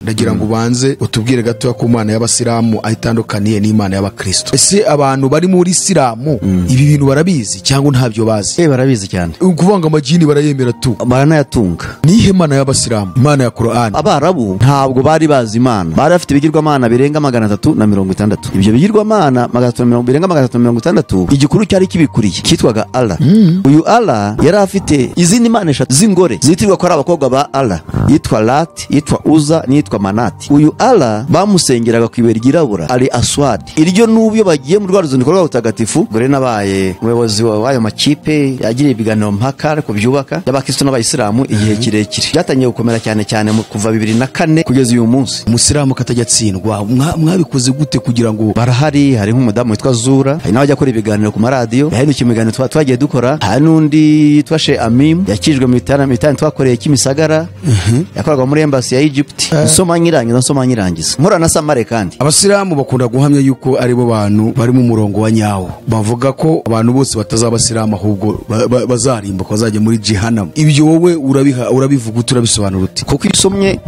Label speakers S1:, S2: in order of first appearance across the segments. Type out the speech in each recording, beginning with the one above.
S1: Ndagira ngo ubanze utubwire gatoya ku Mana y'Abasilamu ayitandukaniye n'Imana y'Abakristo. Ese abantu bari muri Isilamu ibi bintu barabizi cyangwa ntabyo bazi?
S2: Barabizi cyane.
S1: Ukuvuga ngo amajini barayemera tu.
S2: Baranayatunga.
S1: Nihe Mana y'Abasilamu? Imana ya Qur'an.
S2: Abarabu ntabwo bari bazi Imana. Bari bafite ibigirwamana birenga 360. Ibyo bigirwamana birenga 360 igikuru cyari kibikuriye kitwaga Allah. Uyu Allah yari afite izindi mana eshatu z'ingore zitirwa ko ari abakobwa ba Allah, yitwa Lat, yitwa Uza n'yitwa Manati. Uyu Allah bamusengeraga ku ibuye ryirabura ari Aswad. Iryo n'ubyo bagiye mu rwa ruzinduko rwa butagatifu gore nabaye umuyobozi w'ayo makipe yagiriye ibiganiro mpaka ku byubaka y'abakristo n'abayisilamu igihe kirekire. Byatangiye gukomera cyane cyane mu kuva 2004 kugeza uyu munsi.
S1: Umusilamu katajya atsindwa mwabikoze gute kugira ngo
S2: barahari? Hari nk'umudamu witwa Zura, hari n'abajya akora ibiganiro ku maradiyo, yahindukiye mu biganiro twagiye dukora. Hari n'undi yitwa She Amim yakijwe mu bitanu twakoreye Kimisagara, yakoraga muri embassy ya Egypt. Nsoma nyirangiza mpora na Samare. Kandi
S1: abasilamu bakunda guhamya yuko ari bo bantu bari mu murongo wa nyawo, bavuga ko abantu bose batazabasilamu ahubwo bazarimbuka bazajya muri Jehannam. Ibyo wowe urabivuga urabisobanura uti?
S2: Kuko isomye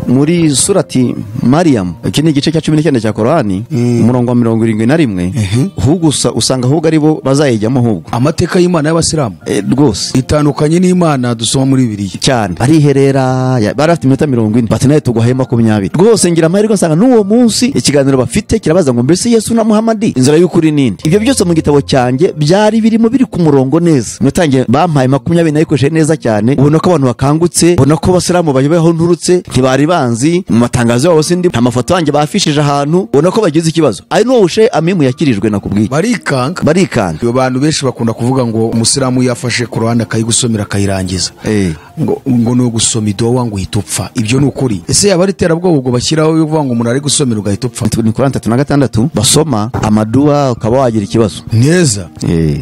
S2: muri surati Maryam, iki ni igice cya 19 cya Korani, umurongo wa 71, ahubwo usanga ahubwo ari bo bazayijyamo. Ahubwo
S1: amateka y'Imana y'Abasilamu
S2: rwose
S1: itandukanye n'Imana dusoma muri Bibiliya
S2: cyane. Bariherera bari bafite iminota 40, bati nawe tuguhaye 20. Rwose ngira amahirwe nsanga n'uwo munsi ikiganiro bafite kirabaza ngo mbese Yesu na Muhammadi inzira y'ukuri ninde? Ibyo byose mu gitabo cyanjye byari birimo biri ku murongo neza. Natangiye bampaye 20 nayikoresheje neza cyane, ubona ko abantu bakangutse, ubona ko abasilamu bayobeho nturutse, ntibari banzi mu matangazo yabo, sindi nta mafoto yanjye bafishije ahantu, ubona ko bagize ikibazo. Ari n'uwo Ushe Amimu yakirijwe nakubwiye.
S1: Barikanga. Iyo bantu benshi bakunda kuvuga ngo umusilamu yafashe Qur'an akayigusomera akayirangiza, ngo no gusoma idowa ngo uhita upfa. Ibyo ni ukuri? Ese yaba ari iterabwoba ubwo bashyiraho yo kuvuga ngo umuntu ari gusomera ugahita upfa?
S2: Ni Qur'an 36 basoma amaduwa ukaba wagira ikibazo
S1: neza.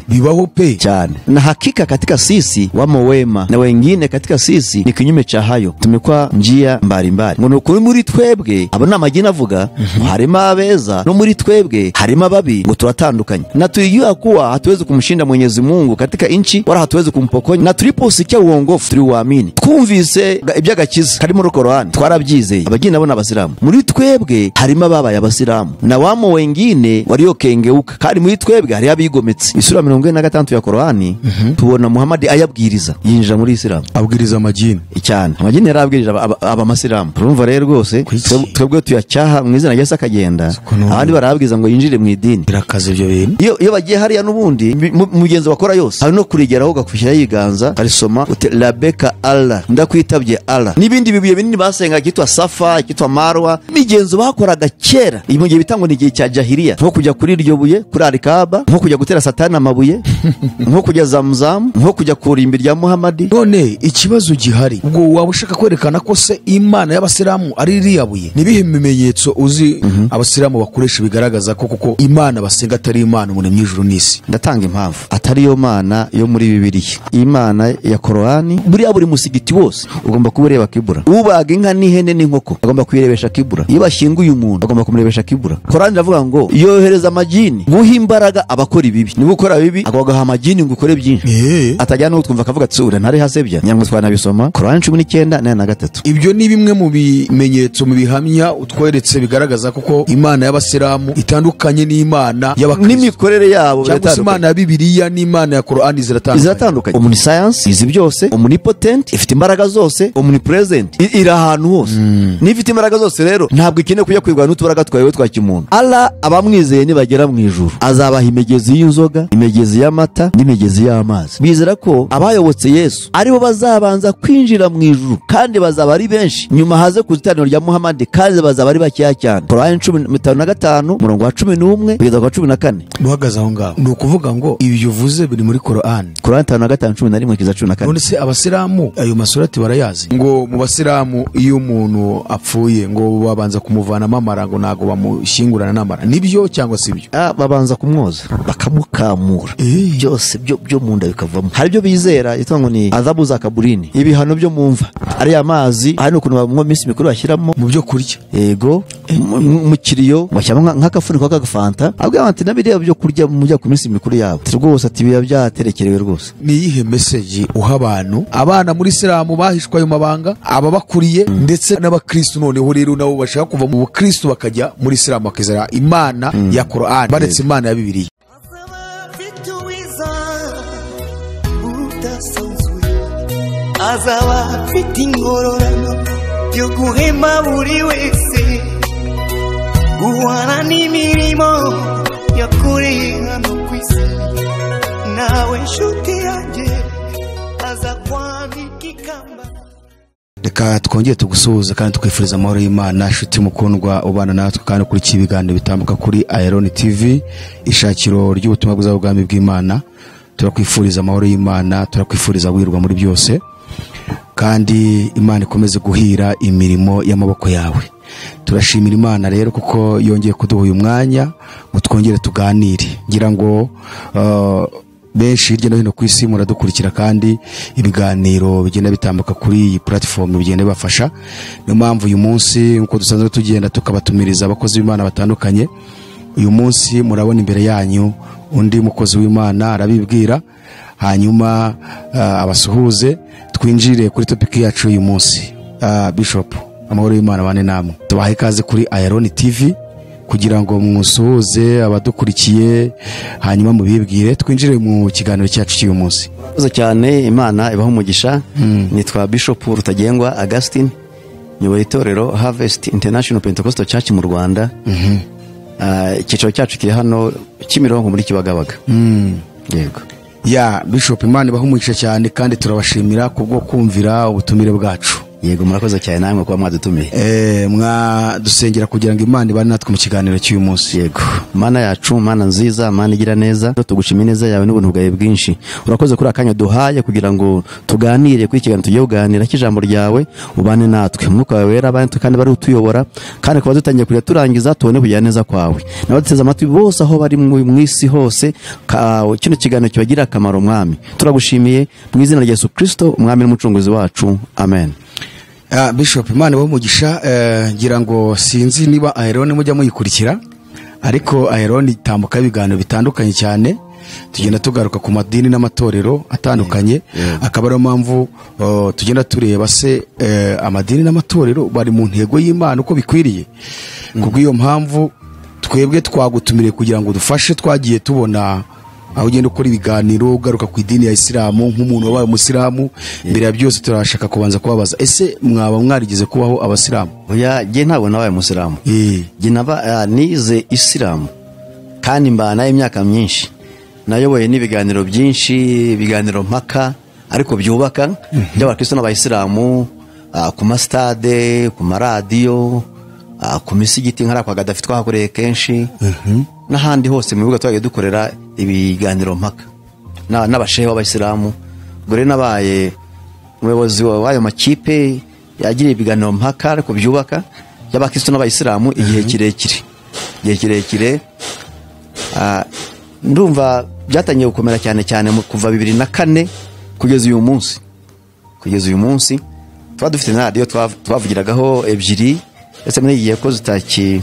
S1: Bibaho pe
S2: cyane. Na hakika katika sisi wamo wema na wengine katika sisi ni kinyume cha hayo, tumekuwa njia mbalimbali. Ngo nukuri muri twebwe abo namagina avuga harimo abeza no muri twebwe harimo ababi, ngo turatandukanye na tulijua kuwa hatuwezi kumshinda Mwenyezi Mungu katika inchi wala hatuwezi kumpokonya, na tuliposikia uongofu tuliuamini. Twumvise iby'agakiza kari muri Korani twarabyizeye. Abagina nabo n'abasilamu muri twebwe harimo ababaye abasilamu na wamo wengine waliokengeuka, kandi muri twebwe hari abigometse. Isura 46 ya Korani tubona Muhammad ayabwiriza yinjira muri Isilamu
S1: abwiriza amajini
S2: cyane. Amajini yarabwirije abamasilamu. Urumva rero rwose twebwe tuyacyaha mu izina rya Yesu akagenda, abandi barabwiza ngo yinjire mu idini.
S1: Birakaze ibyo bintu.
S2: Iyo bagiye hariya n'ubundi mugenzi bakora yose hari no kurigeraho gakwishyira yiganza karisoma ute labeka Allah ndakwitabye Allah. N'ibindi bibuye binini basenga kitwa Safa, kitwa Marwa, migenzo bakoraga kera mu gihe bitangwa n'igihe cya Jahiliya, nko kujya kuri iryo buye kuri Alikaba, nko kujya gutera Satani amabuye, nko kujya Zamzam, nko kujya kurimbi rya Muhammadi.
S1: None ikibazo gihari ubwo waba ushaka kwerekana ko se Imana y'Abasilamu ari iriya buye? Nibihe bimenyetso uzi Abasilamu bakoresha bigaragaza ko kuko Imana basenga atari Imana umuremyi w'ijuru n'isi?
S2: Ndatanga impamvu atari yo Mana yo muri Bibiliya. Imana ya Korani buriya buri musigiti wose ugomba kubureba kibura. Ubaga inka n'ihene n'inkoko agomba kuyirebesha kibura. Iyo bashyinguye umuntu agomba kumurebesha kibura. Korani iravuga ngo yohereza amajini guha imbaraga abakora ibibi. Niba ukora bibi agwagaha amajini ngo ukore byinshi. Atajya no twumva akavuga ati ura ntari hasebya. Nyamwe twanabisoma Korani 19:43.
S1: Ibyo ni bimwe mu bimenyetso mu bihamya utweretse bigaragaza kuko Imana y'Abasilamu itandukanye n'Imana y'Abakristo
S2: n'imikorere yabo.
S1: Cyangwa se Imana ya Bibiliya n'Imana ya Korani ziratandukanye.
S2: Omniscience izi byose, omnipotent ifite imbaraga zose, omnipresent iri ahantu hose. N'ifite imbaraga zose rero ntabwo ikeneye kujya kwirwana n'utubaraga twawe twa kimuntu. Allah abamwizeye nibagera mu ijuru azabaha imigezi y'inzoga, imigezi y'amata n'imigezi y'amazi. Bizera ko abayobotse Yesu aribo bazabanza kwinjira mu ijuru kandi bazaba ari benshi, nyuma haze ku iteraniro rya Muhammad kandi bazaba ari bakeya cyane. Korani 55 umurongo wa 11 kugeza ku 14.
S1: Uhagaze aho ngaho ni ukuvuga ngo ibyo uvuze biri muri Korani.
S2: Korani 55:11 kugeza 14.
S1: None se abasilamu ayo masurati barayazi? Ngo mu basilamu iyo umuntu apfuye ngo babanza kumuvanamo amara ngo ntago bamushyingurana n'amara, nibyo cyangwa si byo?
S2: Babanza kumwoza bakamukamura byose byo mu nda bikavamo. Hari ibyo bizera yitwa ngo ni adhabu za kaburini, ibihano byo mu mva, ari amazi, hari n'ukuntu bamwe minsi mikuru bashyiramo
S1: mu byo kurya.
S2: Yego. Mu kiriyo bashyiramo nk'akafuniko k'agafanta, abwira ati nabiriya byo kurya mujya ku minsi mikuru yabo rwose, ati biba byaterekerewe rwose.
S1: Ni iyihe message uha abantu, abana muri isilamu bahishwe ayo mabanga, ababakuriye ndetse n'abakristu noneho rero nabo bashaka kuva mu bukristu bakajya muri isilamu bakizera Imana ya Qur'an baretse Imana ya Bibiliya?
S3: Azaba afite ingororano yo guhema buri wese, guhana n'imirimo yakoreye hano ku isi, nawe nshuti yanjye aza kwambika ikamba.
S1: Reka twongere tugusuhuze kandi tukwifuriza amahoro y'Imana, nshuti mukundwa ubana natwe kandi ukurikiye ibiganiro bitambuka kuri Iron TV, ishakiro ry'ubutumwa bwiza bw'ubwami bw'Imana. Turakwifuriza amahoro y'Imana, turakwifuriza guhirwa muri byose, kandi Imana ikomeze guhira imirimo y'amaboko yawe. Turashimira Imana rero kuko yongeye kuduha uyu mwanya ngo twongere tuganire. Ngira ngo benshi hirya no hino ku isi muradukurikira, kandi ibiganiro bigenda bitambuka kuri iyi platform bigenda bibafasha. Niyo mpamvu uyu munsi nkuko dusanzwe tugenda tukabatumiriza abakozi b'Imana batandukanye, uyu munsi murabona imbere yanyu undi mukozi w'Imana arabibwira, hanyuma abasuhuze twinjire kuri topic yacu uyu munsi. Bishop, amahoro y'Imana bane namwe. Tubahaye ikaze kuri Iron TV kugira ngo musuhuze abadukurikiye, hanyuma mubibwire twinjire mu kiganiro cyacu cy'uyu munsi.
S2: Murakoze cyane, Imana ibahe umugisha. Nitwa Bishop Rutagengwa Augustine, nyoboye itorero Harvest International Pentecostal Church mu Rwanda. Icyicaro cyacu kiri hano Kimironko muri Kibagabaga. Yego.
S1: Ya Bishop, Imana ibahe umugisha cyane kandi turabashimira kubwo kumvira ubutumire bwacu.
S2: Yego, murakoze cyane namwe kuba mwadutumiye.
S1: Mwadusengera kugira ngo Imana ibane natwe mu kiganiro cy'uyu munsi.
S2: Yego. Mana yacu, Mana nziza, Mana igira neza, tugushimiye neza yawe n'ubuntu bwawe bwinshi. Urakoze kuri akanya duhaye kugira ngo tuganire kuri ikiganiro tugiye kuganira cy'ijambo ryawe, ubane natwe. Umwuka wawe wera abane kandi bari utuyobora, kandi kuba dutangiye kujya turangiza tubone kugira neza kwawe. N'abaduteze amatwi bose aho bari mu isi hose, kino kiganiro kibagira akamaro Mwami. Turagushimiye mu izina rya Yesu Kristo, Umwami n'Umucunguzi wacu. Amen.
S1: Bishop, Imana ibahe umugisha. Ngira ngo sinzi niba Iron mujya muyikurikira, ariko Iron itambuka ibiganiro bitandukanye cyane, tugenda tugaruka ku madini n'amatorero atandukanye, akaba ariyo mpamvu tugenda tureba se amadini n'amatorero bari mu ntego y'Imana uko bikwiriye. Kubw'iyo mpamvu twebwe twagutumiriye kugira ngo dufashe. Twagiye tubona aho ugenda ukora ibiganiro ugaruka ku idini ya Isilamu nk'umuntu wabaye umusilamu. Mbere ya byose turashaka kubanza kubabaza, ese mwaba mwarigeze kubaho abasilamu?
S2: Oya, jye ntabwo nabaye umusilamu. Jye naba nize Isilamu kandi mbana imyaka myinshi, nayoboye n'ibiganiro byinshi, ibiganiro mpaka ariko byubaka by'abakristo n'abayisilamu, ku masitade, ku maradiyo, ku misigiti nkara kwa Gaddafi twahakoreye kenshi, n'ahandi hose mu bibuga twagiye dukorera ibiganiro mpaka n'abashehe b'abayisilamu. Ubwo rero nabaye umuyobozi w'ayo makipe yagira ibiganiro mpaka ariko byubaka by'abakristo n'abayisilamu igihe kirekire, igihe kirekire. Ndumva byatangiye gukomera cyane cyane kuva 2004 kugeza uyu munsi. Kugeza uyu munsi tuba dufite na radiyo twavugiragaho ebyiri, ndetse muri iki gihe ko zitaki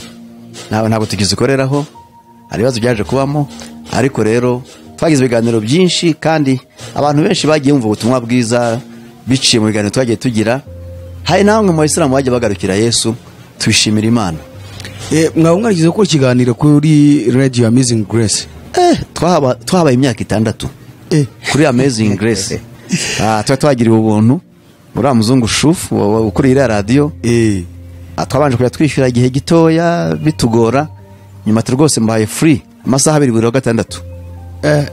S2: ntabwo tukizikoreraho, hari ibibazo byaje kubamo, ariko rero twagize ibiganiro byinshi kandi abantu benshi bagiye bumva ubutumwa bwiza biciye mu biganiro twagiye tugira. Hari na bamwe mu bayisilamu bagiye bagarukira Yesu, tubishimira Imana.
S1: Mwaba mwarigize gukora ikiganiro kuri Radio Amazing Grace?
S2: Twahabaye imyaka 6 kuri Amazing Grace. Tuba twagiriwe ubuntu uriya muzungu Shufu ukuriye iriya radiyo. Twabanje kujya twishyura igihe gitoya bitugora, nyuma rwose mbaye free amasaha 2 buri wa gatandatu.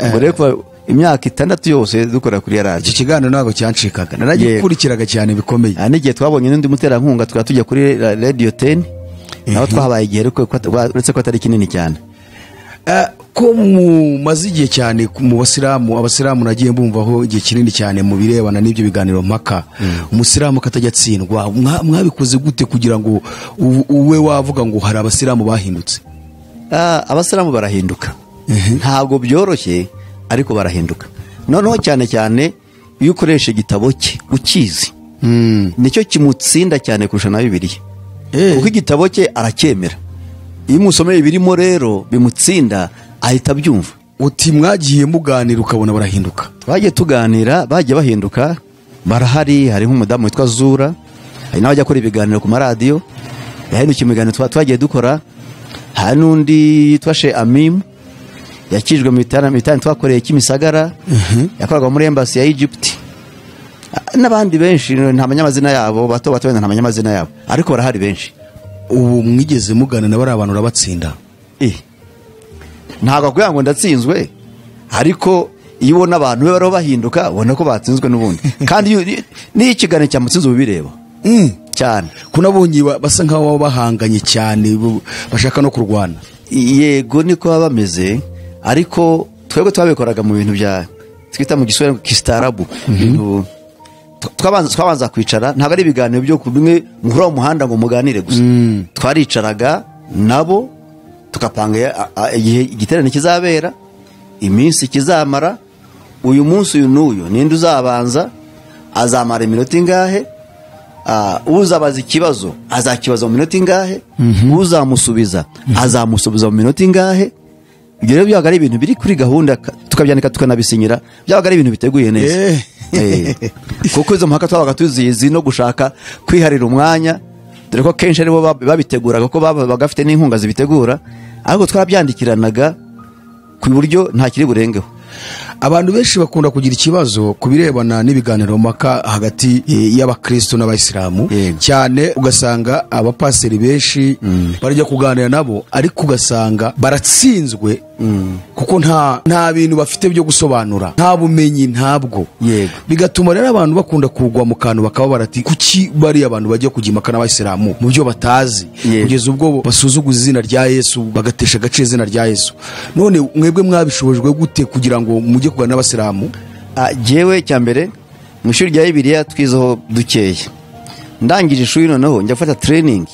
S2: Ubwo rero kuva imyaka 6 yose dukora kuri radiyo.
S1: Iki kiganiro ntabwo cyancikaga, naragikurikiraga cyane bikomeye.
S2: N'igihe twabonye n'undi muterankunga tukaba tujya kuri Radio 10, naho twahabaye igihe uretse ko atari kinini cyane.
S1: Ko mumaze igihe cyane mu basilamu, abasilamu nagiye mbumvaho igihe kinini cyane mu birebana n'ibyo biganiro mpaka, umusilamu katajya atsindwa, mwabikoze gute kugira ngo uwe wavuga ngo hari abasilamu bahindutse?
S2: Abasilamu barahinduka, ntabwo byoroshye ariko barahinduka. Noneho cyane cyane iyo ukoresha igitabo cye ukizi, nicyo kimutsinda cyane kurusha na Bibiliya. Kuko igitabo cye aracyemera. Iyo umusomeye birimo rero bimutsinda ahita abyumva.
S1: Uti mwagiye muganira ukabona barahinduka?
S2: Twagiye tuganira, bagiye bahinduka, barahari. Hari nk'umudamu witwa Zura, hari n'abajya akora ibiganiro ku maradiyo, yahindukiye mu biganiro twagiye dukora. Hari n'undi yitwa She Amim, yakijwe mu bitanu twakoreye Kimisagara, yakoraga muri embassy ya Egypt, n'abandi benshi ntamenya amazina yabo, bato bato wenda ntamenya amazina yabo, ariko barahari benshi.
S1: Ubu mwigeze mugana na bari abantu urabatsinda?
S2: Ntabwo akubwira ngo ndatsinzwe, ariko iyo ubona abantu be bariho bahinduka ubona ko batsinzwe n'ubundi. Kandi n'iyo ikiganiro cyamutsinze uba ubireba cyane.
S1: Kunabonye basa nkaho baba bahanganye cyane, bashaka no kurwana.
S2: Yego niko baba bameze, ariko twebwe twabikoraga mu bintu bya twita mu Giswahili kistaarabu. Ibintu twabanza kwicara, ntabwo ari ibiganiro byo bimwe muhura mu muhanda ngo muganire gusa. Twaricaraga nabo tukapanga igihe igiterane kizabera, iminsi kizamara, uyu munsi uyu n'uyu ninde uzabanza, azamara iminota ingahe, uzabaza ikibazo azakibaza mu minota ingahe, uzamusubiza azamusubiza mu minota ingahe. Ibyo rero byabaga ari ibintu biri kuri gahunda, tukabyandika tukanabisinyira, byabaga ari ibintu biteguye neza. Kuko izo mpaka twabaga tuzizi no gushaka kwiharira umwanya, dore ko kenshi aribo babiteguraga, kuko babaga bafite n'inkunga zibitegura, ariko twarabyandikiranaga ku buryo nta kiri burengeho.
S1: Abantu benshi bakunda kugira ikibazo ku birebana n'ibiganiro mpaka hagati y'abakristo n'abayisilamu, cyane ugasanga abapaseri benshi barajya kuganira nabo, ariko ugasanga baratsinzwe kuko nta bintu bafite byo gusobanura, nta bumenyi ntabwo. Bigatuma rero abantu bakunda kugwa mu kantu bakaba barati kuki bari abantu bajya kujya impaka n'abayisilamu mu byo batazi, kugeza ubwo basuzuguza izina rya Yesu, bagatesha agaciro izina rya Yesu. None mwebwe mwabishobojwe gute kugira ngo mujye kuganira n'abasilamu?
S2: Jewe cyambere mu ishuri rya Bibiliya twizeho dukeya. Ndangije ishuri noneho njya gufata training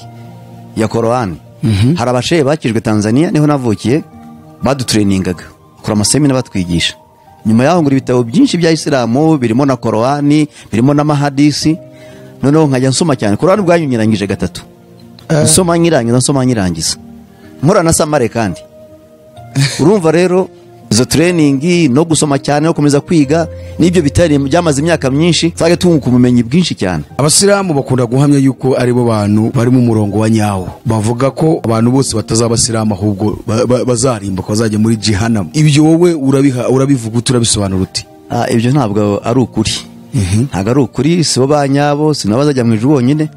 S2: ya Korani. Hari abashehe bakijwe Tanzania, niho navukiye, badutrainingaga kora amasemina batwigisha. Nyuma yaho ngura ibitabo byinshi bya Isilamu birimo na Korani, birimo n'amahadisi. Noneho nkajya nsoma cyane Korani ubwanyu nyirangije gatatu. Nsoma nyirangiza, nsoma nyirangiza, nkora na samare kandi. Urumva rero izo training no gusoma cyane no komeza kwiga nibyo bitari byamaze imyaka myinshi, twage tunguka ubumenyi bwinshi cyane.
S1: Abasilamu bakunda guhamya yuko ari bo bantu bari mu murongo wa nyawo, bavuga ko abantu bose batazabasilamu ahubwo bazarimbuka bazajya muri jehanamu. Ibyo wowe urabivuga urabisobanura uti?
S2: Ibyo ntabwo ari ukuri. Ntabwo ari ukuri, si bo banyabo, si nabo bazajya mu ijuru bonyine.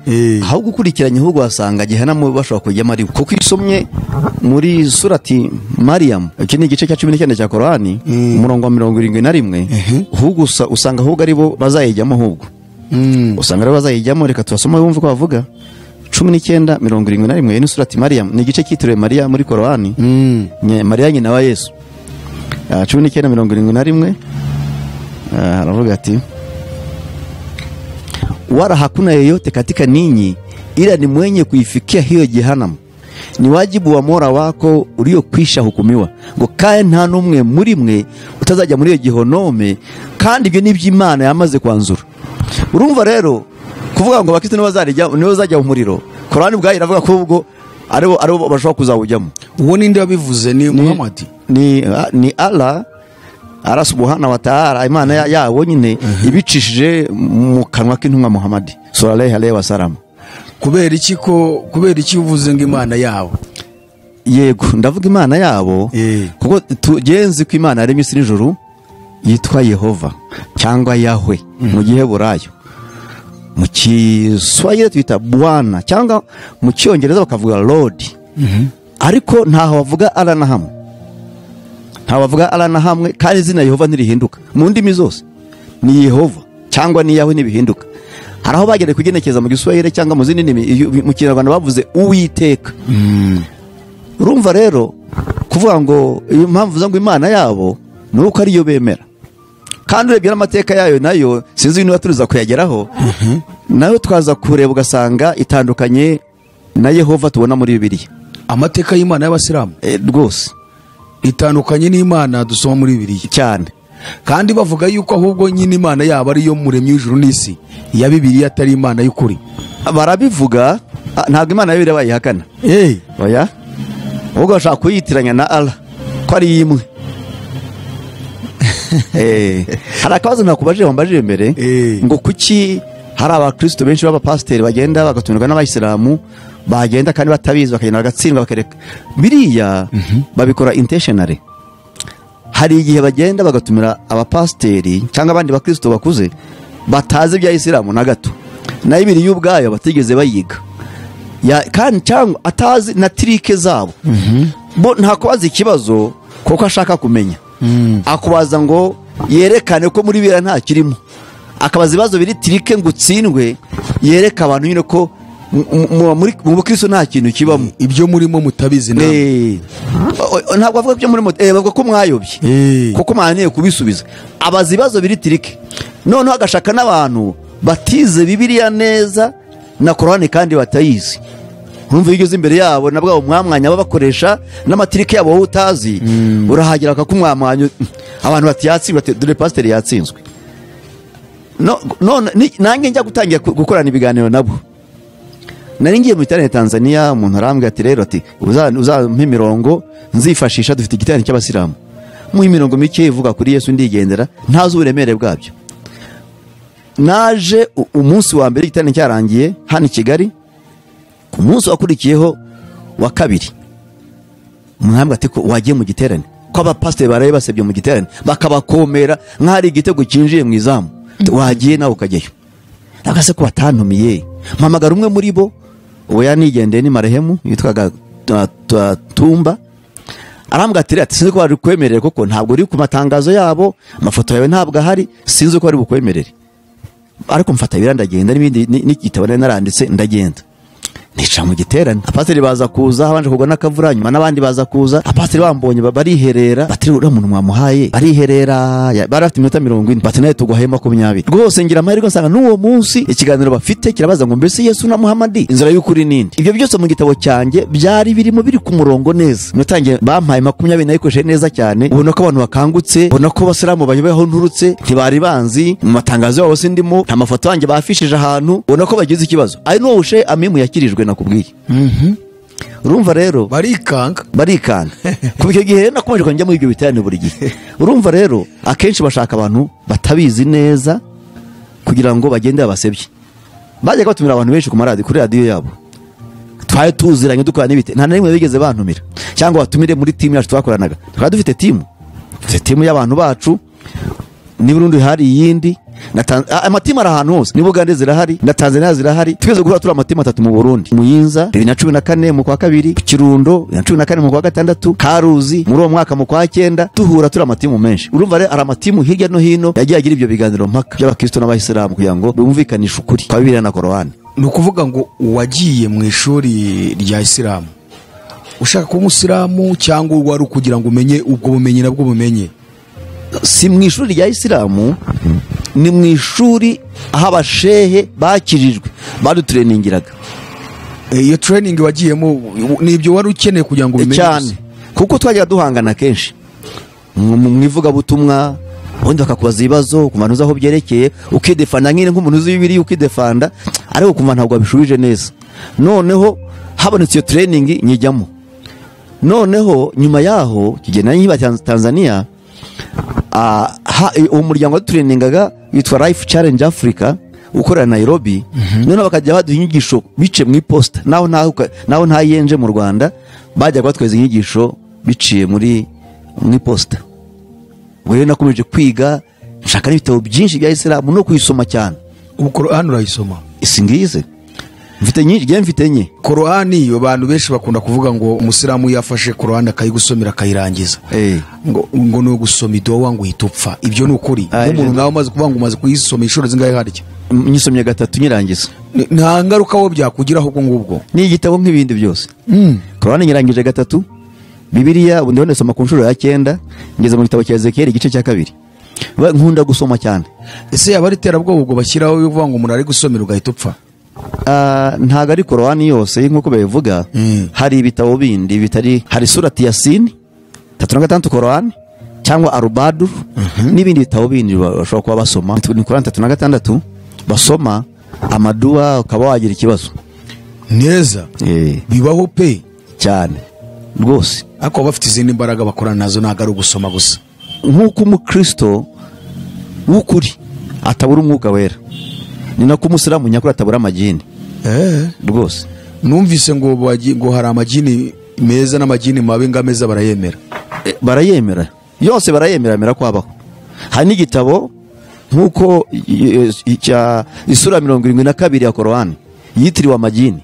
S2: Ahubwo ukurikiranye ahubwo wasanga jehanamu bashobora kujyamo ari bo. Kuko isomye muri surati Mariam, iki ni igice cya 19 cya Korani, umurongo wa 71, ahubwo usanga ahubwo ari bo bazayijyamo ahubwo. Usanga ari bo bazayijyamo. Reka tubasome bumve ko bavuga. 19:71 ni surati Mariam, ni igice cyitiriwe Maria muri Korani. Maria nyina wa Yesu. 19:71 aravuga ati wala hakuna yeyote katika ninyi ila ni mwenye kuifikia hiyo jehanamu, ni wajibu wa Mola wako uliokwisha hukumiwa. Ngo kae nta numwe muri mwe utazajya muri iyo gihonome, kandi ibyo n'iby'Imana yamaze kwanzura. Urumva rero kuvuga ngo abakristo nibo bazajya mu muriro, Korani ubwayo iravuga ko ubwo aribo bashobora kuzawujyamo.
S1: Uwo ninde wabivuze? Ni Muhammad?
S2: Ni Allah Allah subhanahu wa ta'ala, Imana yabo nyine ibicishije mu kanwa k'intumwa Muhammad sallallahu alaihi wasallam.
S1: Kubera iki uvuze ngo Imana yabo?
S2: Yego ndavuga Imana yabo kuko tugenzi ko Imana yaremye isi n'ijuru yitwa Yehova cyangwa Yahwe mu Giheburayo, mu Kiswahili twita Bwana cyangwa mu Cyongereza bakavuga Lord. Ariko ntaho bavuga Allah na hamwe, ntaho bavuga Allah na hamwe, kandi izina Yehova ntirihinduka mu ndimi zose, ni Yehova cyangwa ni Yahwe ntibihinduka. Hari aho bagerageje kugenekeza mu Giswahili cyangwa mu zindi ndimi, mu Kinyarwanda bavuze Uwiteka. Urumva rero kuvuga ngo impamvu ngo Imana yabo ni uko ariyo bemera, kandi urebye n'amateka yayo nayo sinzi niba turuza kuyageraho, nayo twaza kureba ugasanga itandukanye na Yehova tubona muri Bibiliya.
S1: Amateka y'Imana y'Abasilamu
S2: rwose
S1: itandukanye n'Imana dusoma muri Bibiliya
S2: cyane,
S1: kandi bavuga yuko ahubwo nyine Imana yabo ariyo muremyi w'ijuru n'isi ya Bibiliya atari Imana y'ukuri.
S2: Barabivuga Ntabwo Imana yo bayihakana. Oya, ahubwo bashaka kuyitiranya na Allah ko ari imwe. Hari akabazo nakubajije wambajije mbere ngo kuki hari abakristo benshi b'abapasiteri bagenda bagatumirwa n'abayisilamu, bagenda kandi batabizi bakagenda bagatsindwa bakareka biriya. Babikora intentionally. Hari igihe bagenda bagatumira abapasiteri cyangwa abandi bakristo bakuze batazi ibya isilamu na gato, na Bibiliya ubwayo batigeze bayiga, kandi cyangwa atazi na trick zabo. Bo ntakubaza ikibazo kuko ashaka kumenya, akubaza ngo yerekane ko muri Bibiliya nta kirimo. Akabaza ibibazo biri trick ngo utsindwe, yereka abantu nyine ko mu bukristo nta kintu kibamo,
S1: ibyo murimo mutabizi.
S2: Ntabwo avuga ibyo murimo, bavuga ko mwayobye kuko mwananiye kubisubiza. Abaza ibibazo biri trick, noneho agashaka n'abantu batize Bibiliya neza na Korani kandi batayizi. Urumva iyo ugeze imbere yabo nabwo umwamwanya babakoresha n'amatirike yabo wowe utazi, urahagera bakakumwamwanya, abantu bati yatsinzwe, bati dore pasiteri yatsinzwe. None nanjye njya gutangira gukorana ibiganiro nabo, nari ngiye mu giterane Tanzania, umuntu arambwira ati rero ati uzampa imirongo nzifashisha, dufite igiterane cy'abasilamu, muhe imirongo mike ivuga kuri Yesu ndigendera, ntazi uburemere bwabyo. Naje umunsi wa mbere igiterane cyarangiye hano i Kigali, ku munsi wakurikiyeho wa kabiri mwambwe ati ko wagiye mu giterane, ko abapasiteri baraye basebye mu giterane bakabakomera nk'ahari igitego cyinjiye mu izamu, wagiye nawe ukajyayo. Nagase ko batantumiye, mpamagara umwe muri bo, uwo yanigendeye ni marehemu yitwaga Tumba, arambwira ati sinzi ko bari kwemerere kuko ntabwo uri ku matangazo yabo, amafoto yawe ntabwo ahari, sinzi ko bari bukwemerere. Ariko mfata ibira ndagenda, n'ibindi n'igitabo nari naranditse ndagenda. Nica mu giterane, abapasiteri baza kuza, habanje kugwa n'akavura, nyuma n'abandi baza kuza. Abapasiteri bambonye bariherera, bati uriya muntu mwamuhaye, bariherera, bari bafite iminota 40, bati nawe tuguhaye 20. Rwose ngira amahirwe nsanga n'uwo munsi ikiganiro bafite kirabaza ngo mbese Yesu na Muhamadi inzira y'ukuri ninde. Ibyo byose mu gitabo cyanjye byari birimo biri ku murongo neza. Natangiye bampaye 20 nayikoresheje neza cyane, ubona ko abantu bakangutse, ubona ko abasilamu bayobeho nturutse, ntibari banzi mu matangazo yabo sindimo, nta mafoto yanjye bafishije ahantu, ubona ko bagize ikibazo. Ari n'uwo Sheikh Amimu yakirijwe nakubwiye. Urumva rero
S1: barikanga.
S2: Kuva icyo gihe nakomeje kujya muri ibyo biterane buri gihe. Urumva rero akenshi bashaka abantu batabizi neza kugira ngo bagende babasebye. Bajya batumira abantu benshi ku maradiyo, kuri radiyo yabo twari tuziranye dukora n'ibite, nta na rimwe bigeze bantumira cyangwa batumire muri timu yacu twakoranaga. Twari dufite timu, dufite timu y'abantu bacu, ni Burundi hari iyindi, amatimu ari ahantu hose, ni Bugande zirahari na Tanzania zirahari. Twese guhura turi amatimu atatu mu Burundi, Muyinza 2014 mu kwa kabiri, Kirundo 2014 mu kwa gatandatu, Karuzi muri uwo mwaka mu kwa 9, duhura turi amatimu menshi. Urumva rero ari amatimu hirya no hino yagiye agira ibyo biganiro mpaka by'abakristo n'abayisilamu kugira ngo bumvikanishe ukuri kwa Bibiliya na Korani.
S1: Ni ukuvuga ngo wagiye mu ishuri rya Isilamu ushaka kuba umusilamu cyangwa wari ukugira ngo umenye ubwo bumenyi nabwo bumenye?
S2: Si mu ishuri rya Isilamu, ni mu ishuri aho abashehe bakirijwe badutureningiraga.
S1: Iyo training wagiyemo ni ibyo wari ukeneye kugira ngo ubimenye
S2: cyane, kuko twajyaga duhangana kenshi mu ivugabutumwa, ubundi bakakubaza ibibazo ku bantu aho byerekeye, ukidefanda nyine nk'umuntu uzi Bibiliya ukidefanda, ariko kumva ntabwo wabishubije neza. Noneho habonetse iyo training nyijyamo. Noneho nyuma yaho kigena nyiba Tanzania, uwo muryango watureningaga witwa Life Challenge Africa ukorera Nairobi. Noneho bakajya baduha inyigisho bice mu iposta, naho nta yenje mu Rwanda bajyaga batweza inyigisho biciye muri mu iposta. Ubwo rero nakomeje kwiga nshaka n'ibitabo byinshi bya Isilamu no kuyisoma cyane.
S1: Ubu Korani urayisoma?
S2: Singize mfite nyinshi, mfite nye
S1: Korani. Abantu benshi bakunda kuvuga ngo umusilamu yafashe Korani akayigusomera akayirangiza, ngo ni ugusoma idowa ngo uhita upfa. Ibyo ni ukuri? Nk'umuntu nawe umaze kuvuga ngo umaze kuyisoma inshuro zingahe harya?
S2: Nyisomye 3 nyirangiza.
S1: Nta ngaruka wo byakugiraho ubwo ngubwo?
S2: Ni igitabo nk'ibindi byose. Korani nyirangije 3, Bibiliya ubu ndabona soma ku nshuro ya 9, ngeze mu gitabo cya Ezekiel igice cya 2. Nkunda gusoma cyane.
S1: Ese yaba ari iterabwoba ubwo bashyiraho yo kuvuga ngo umuntu ari gusomera ugahita upfa?
S2: Ntabwo ari Korani yose nk'uko babivuga. Hari ibitabo bindi bitari, hari surati Yasin 36 Korani cyangwa Arubadu n'ibindi bitabo bindi bashobora kuba basoma. Ni Korani 36 basoma amaduwa ukaba wagira ikibazo.
S1: Neza bibaho pe
S2: cyane rwose,
S1: ariko bafite izindi mbaraga bakorana nazo, ntabwo ari ugusoma gusa.
S2: Nk'uko umukristo w'ukuri atabura umwuka wera, ni nako umusilamu nyakuri atabura amagini rwose.
S1: Numvise ngo hari amagini meza n'amagini mabi, ngo ameza barayemera.
S2: Barayemera yose, barayemera mera kwabaho. Hari n'igitabo nk'uko isura 72 ya Korowani yitiriwe amagini.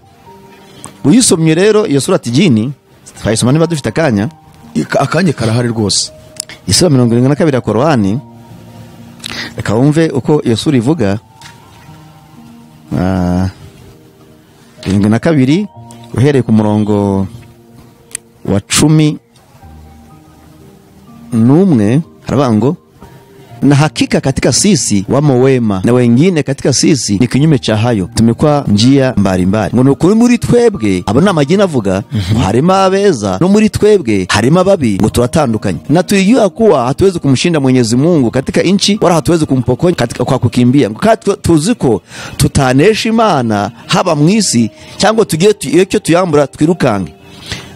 S2: Uyisomye rero iyo sura tijini, twayisoma niba dufite akanya.
S1: Akanya karahari rwose.
S2: Isura 72 ya Korowani, reka wumve uko iyo sura ivuga. 72 uhereye ku murongo wa 11 haravuga ngo na hakika katika sisi wamo wema na wengine katika sisi ni kinyume cha hayo, tumekuwa njia mbalimbali. Ngo nukuri muri twebwe abo namagini avuga harimo abeza, no muri twebwe harimo ababi, ngo turatandukanye. Na tulijua kuwa hatuwezi kumshinda Mwenyezi Mungu katika nchi, wala hatuwezi kumpokonya katika kwa kukimbia. Ngo tuziko tutanesha Imana haba mwisi cyangwa tugiye icyo tuyambura twirukange.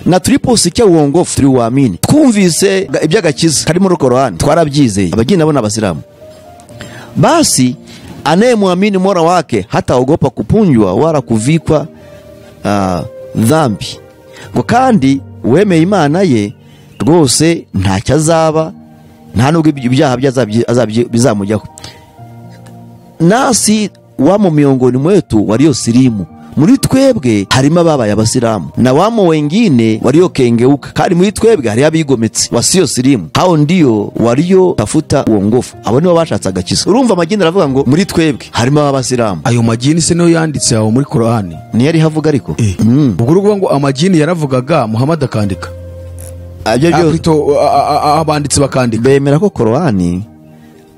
S2: Na tuliposikia uongofu tuliuamini. Twumvise iby'agakiza kari muri Korani twarabyizeye. Abageni nabo n'abasilamu. Basi anayemwamini Mola wake hataogopa kupunjwa wala kuvikwa dhambi. Ngo kandi wemeye Imana ye rwose ntacyo azaba, nta nubwo ibyaha bizamujyaho. Nasi wamo miongoni mwetu waliosilimu, muri twebwe harimo ababaye abasilamu, na wamo wengine waliokengeuka, kandi muri twebwe hari abigometse wasio silimu, hao ndio walio tafuta uongofu, abo nibo bashatse agakiza. Urumva amagini aravuga ngo muri twebwe harimo abasilamu.
S1: Ayo magini se niyo yanditse aho muri Korani?
S2: Niyo ari havuga ariko.
S1: Ubwo uruvuga ngo amagini yaravugaga Muhammad akandika. Abanditsi bakandika.
S2: Bemera ko Korani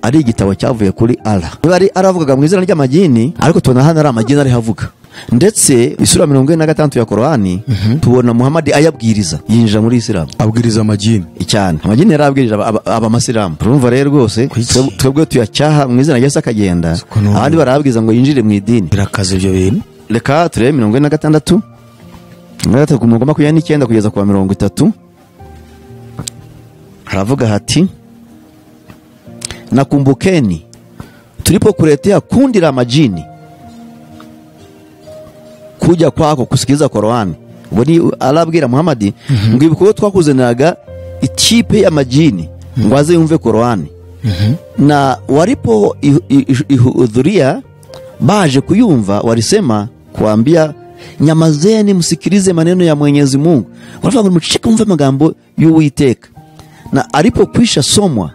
S2: ari igitabo cyavuye kuri Allah. Niba ari aravugaga mu izina ry'amagini, ariko tubona hano ari amagini ari havuga. Ndetse isura 46 ya Korani tubona Muhammad ayabwiriza yinjira muri Islam,
S1: abwiriza amagini
S2: cyane. Amagini yarabwirije abamasilamu. Urumva rero rwose twebwe tuyacyaha mu izina rya Yesu akagenda, abandi barabwiriza ngo yinjire mu idini.
S1: Birakaze ibyo bintu.
S2: Reka turebe 46 ku murongo 29 kugeza ku 30, haravuga hati nakumbukeni tulipokuletea kundi la majini kuja kwako kusikiliza Korani. Ubwo ni arabwira Muhammad ngo ibuko twakuzaniraga ikipe ya majini ngo aze yumve Korani. Na walipo ihudhuria baje kuyumva, walisema kuambia nyamazeni msikilize maneno ya Mwenyezi Mungu. Waravuga ngo muceceke mumve amagambo y'Uwiteka. Na alipokwisha somwa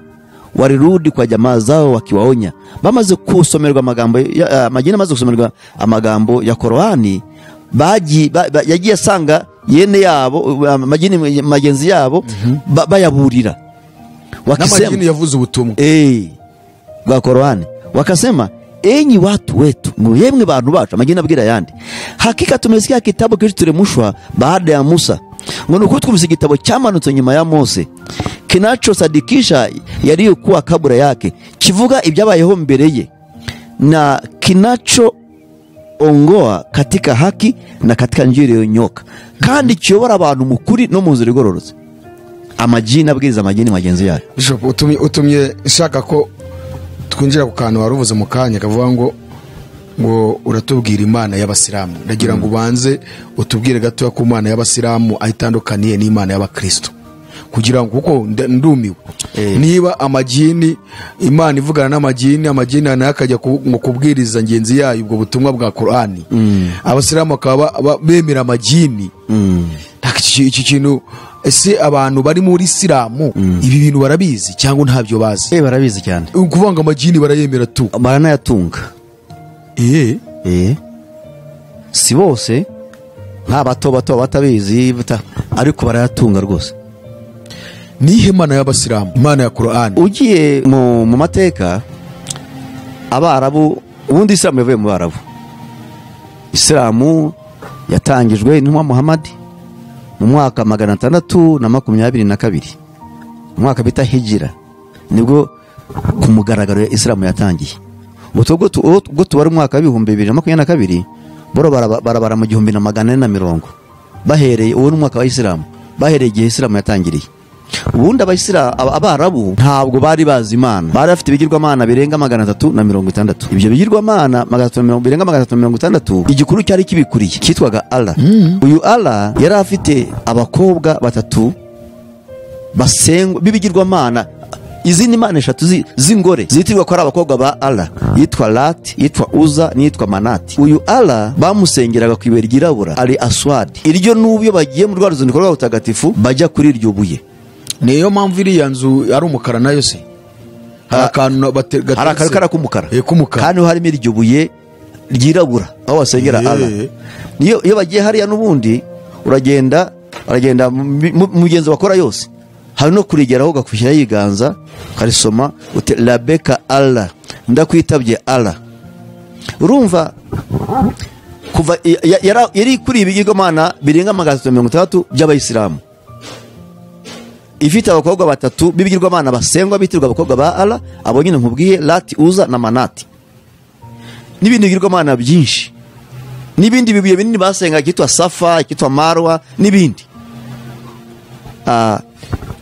S2: walirudi kwa jamaa zao wakiwaonya. Bamaze kusomerwa amagambo majini, amaze kusomerwa amagambo ya Korani, yagiye asanga yene yabo majini magenzi yabo bayaburira.
S1: Wakisema majini yavuze ubutumwa
S2: bwa Korani, wakasema enyi watu wetu, yemwe bantu bacu, amagini abwira yandi, hakika tumesikia kitabu kilichoteremshwa baada ya Musa. Ngo nuko twumvise igitabo cyamanutse nyuma ya Mose kinachosadikisha yaliyokuwa kabla yake, kivuga ibyabayeho mbere ye, na kinacho ongoa katika haki na katika njia iliyonyoka, kandi kiyobora abantu mu kuri no mu nzira igororotse. Amajini abwiriza amajini magenzi yayo.
S1: Bishop, utumye nshaka ko twinjira ku kantu waruvuze mu kanya kavuga ngo uratubwira Imana y'abasilamu. Ndagira ngo ubanze utubwire gato ku Imana y'abasilamu ayitandukaniye n'Imana y'abakristo, kugira ngo kuko ndumiwe. Niba amajini Imana ivugana n'amajini, amajini nayo akajya ngo kubwiriza ngenzi yayo ubwo butumwa bwa Korani, abasilamu bakaba bemera amajini. Iki kintu ese abantu bari muri Isilamu ibi bintu barabizi cyangwa ntabyo bazi?
S2: Barabizi cyane.
S1: Ukuvuga ngo amajini barayemera tu,
S2: baranayatunga. Si bose, nta bato bato batabizi, ariko barayatunga rwose.
S1: Nihe Imana y'abasilamu, Imana ya Korani?
S2: Ugiye mu mateka abarabu, ubundi Isilamu yavuye mu Barabu. Isilamu yatangijwe n'intumwa Muhammad mu mwaka 622, umwaka bita Hijira, nibwo ku mugaragaro ya Isilamu yatangiye. Ubwo tubara umwaka wa 2022 Boro barabara mu 1440 bahereye uwo n'umwaka wa Isilamu, bahereye igihe Isilamu yatangiriye. Ubundi abayisilamu abarabu ntabwo bari bazi Imana, bari bafite ibigirwamana birenga 360. Ibyo bigirwamana birenga 360, igikuru cyari kibikuriye cyitwaga Allah. Uyu Allah yari afite abakobwa batatu basengwa b'ibigirwamana, izindi mana eshatu z'ingore zitirwa ko ari abakobwa ba Allah, yitwa Lat, yitwa Uza n'yitwa Manati. Uyu Allah bamusengeraga ku ibuye ryirabura ari Aswad. Iryo n'ubyo bagiye mu rwa ruzinduko rwa butagatifu bajya kuri iryo buye.
S1: Niyo mpamvu iriya nzu ari umukara nayo se hari akantu
S2: hari k'umukara
S1: k'umukara
S2: kandi harimo iryo buye ryirabura aho basengera Allah. Niyo iyo bagiye hariya n'ubundi uragenda mugenzi bakora yose, hari no kurigeraho gakwishyira yiganza karisoma uti labeka Allah, ndakwitabye Allah. Urumva kuva yari kuri ibigirwamana birenga 360 by'abayisilamu, ifite abakobwa batatu b'ibigirwamana basengwa bitirwa abakobwa ba Allah, abo nyine nkubwiye Lati, Uza na Manati, n'ibindi bigirwamana byinshi, n'ibindi bibuye binini basenga kitwa Safa, kitwa Marwa n'ibindi.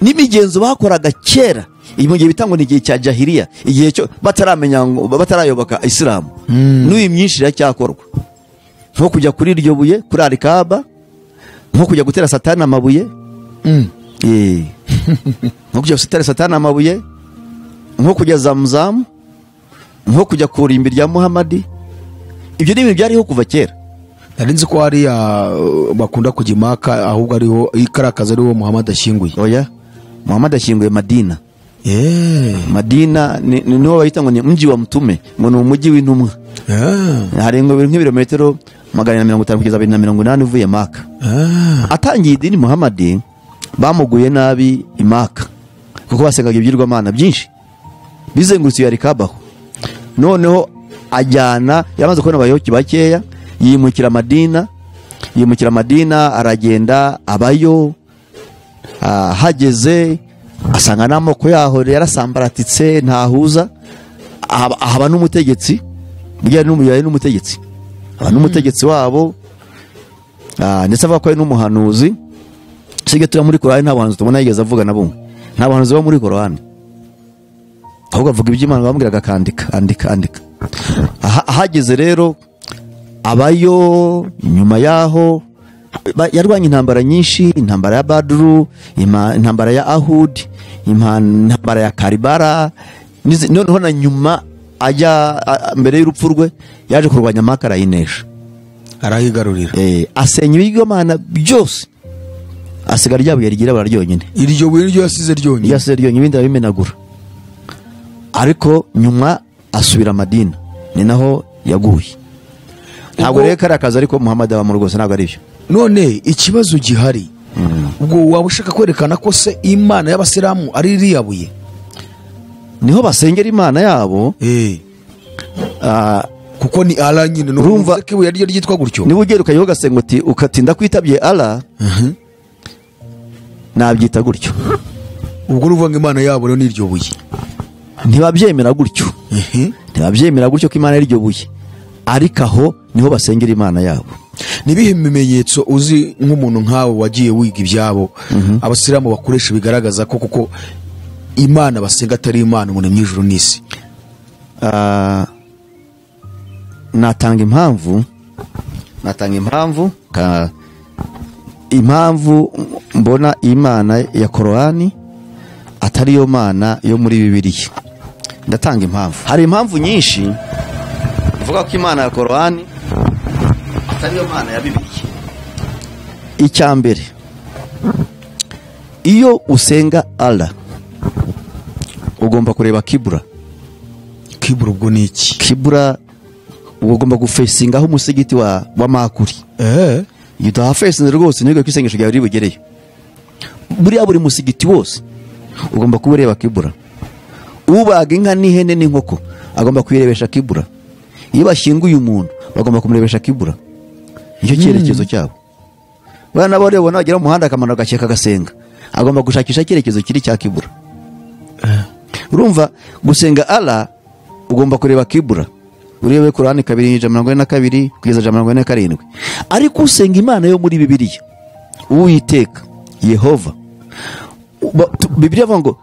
S2: N'imigenzo bakoraga kera mu gihe bitangwa n'igihe cya Jahiliya, igihe cyo bataramenya ngo batarayoboka Isilamu, n'uyu myinshi iracyakorwa, nko kujya kuri iryo buye kuri Alikaba, nko kujya gutera Satani amabuye, nko kujya gutera Satani amabuye, nko kujya Zamzam, nko kujya kurimbi rya Muhammadi. Ibyo ni ibintu byariho kuva kera.
S1: Nari nzi ko hariya bakunda kujya Maka, ahubwo ariho ikarakaza ariho Muhammad ashyinguye.
S2: Oya, Muhammad ashyinguye Madina. Madina niho bayita ngo ni mji wa mtume, ngo ni umujyi w'intumwa. Hari ngo nk'ibirometero 450 kugeza 280 uvuye Maka. Atangiye idini Muhammad bamuguye nabi i Maka kuko basengaga ibigirwamana byinshi bizengurutse Yarikabaho. Noneho ajyana, yamaze kubona abayoboke bakeya, yimukira Madina, aragenda abayo. Hageze asanga n'amoko yaho yarasambaratitse ntahuza, ahaba n'umutegetsi, burya n'umutegetsi, aba n'umutegetsi wabo, ndetse avuga ko ari n'umuhanuzi. Sige tuya muri Korani nta buhanuzi tubona yigeze avuga na bumwe, nta buhanuzi bo muri Korani, ahubwo avuga iby'Imana bamubwiraga akandika andika andika. Ahageze rero abayo. Nyuma yaho yarwanye intambara nyinshi, intambara ya Badru, intambara ya Ahud, intambara ya Karibara. Noneho na nyuma ajya mbere y'urupfu rwe yaje kurwanya Maka arayinesha,
S1: arayigarurira,
S2: asenya ibigirwamana byose, asigara rya buye ryirabura ryonyine.
S1: Iryo buye ryo yasize ryonyine,
S2: yasize ryonyine, ibindi arabimenagura. Ariko nyuma asubira Madina, ni naho yaguye. Ntabwo rero karakaza ariko Muhammad aba mu rwose ntabwo ari byo.
S1: None ikibazo gihari, ubwo waba ushaka kwerekana ko se Imana y'abasilamu ari iriya buye
S2: niho basengera Imana yabo?
S1: Kuko ni Allah nyine,
S2: urumva
S1: ko ibuye ryo ryitwa gutyo.
S2: Niba ugera ukayoga ugasenga uti ukatinda kwitabye Allah, nabyita gutyo.
S1: Ubwo uruvuga ngo Imana yabo rero ni iryo buye,
S2: ntibabyemera gutyo, ntibabyemera gutyo ko Imana ari iryo buye, ariko aho niho basengera Imana yabo.
S1: Nibihe bimenyetso uzi nk'umuntu nkawe wagiye wiga ibyabo abasilamu bakoresha bigaragaza ko kuko Imana basenga atari Imana umuntu mw'ijuru n'isi?
S2: Natanga impamvu, impamvu mbona Imana ya Korani atari yo mana yo muri Bibiliya. Ndatanga impamvu. Hari impamvu nyinshi mvuga ko Imana ya Korani atari yo mana ya Bibiliya. Icya mbere, iyo usenga Allah ugomba kureba kibura.
S1: Kibura ubwo ni iki?
S2: Kibura ugomba gufesinga aho umusigiti wa Makuri. Iyo utahafesinze rwose nibwo kwisengesho ryawe ribugereyo. Buriya buri musigiti wose ugomba kuba ureba kibura. Ubaga inka n'ihene n'inkoko agomba kuyirebesha kibura. Iyo bashyinguye umuntu bagomba kumurebesha kibura. Nicyo cyerekezo cyabo. Bana bo rero nagera mu muhanda akamaro gakeka gasenga, agomba gushakisha icyerekezo kiri cya kibura. Urumva gusenga Allah ugomba kureba kibura. Urebe Korani 2:42 kugeza 47. Ariko usenga Imana yo muri Bibiliya, Uwiteka Yehova, Bibiliya ivuga ngo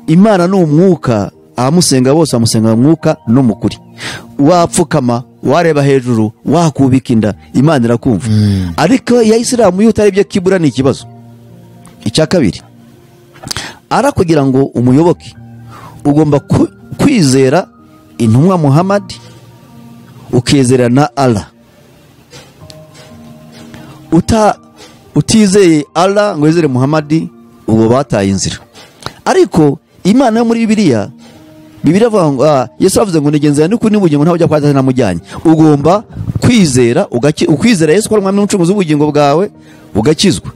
S2: Imana ni umwuka, abamusenga bose bamusenga mu mwuka no mu kuri. Wapfukama, wareba hejuru, wakubika inda, Imana irakumva. Ariko ya Isilamu yo utarebye kibura ni ikibazo. Icya kabiri, ara kugira ngo umuyoboke ugomba kwizera intumwa Muhammad, ukizera na Allah. Utizeye Allah ngo wizere Muhammad, ubwo bataye inzira. Ariko Imana yo muri Bibiliya, Bibiliya ivuga ngo Yesu avuze ngo nigenzera n'ukuri n'ubugingo ntawe ujya kwa Data ntamujyanye. Ugomba kwizera, ukwizera Yesu ko ari umwami n'umucunguzi w'ubugingo bwawe, ugakizwa.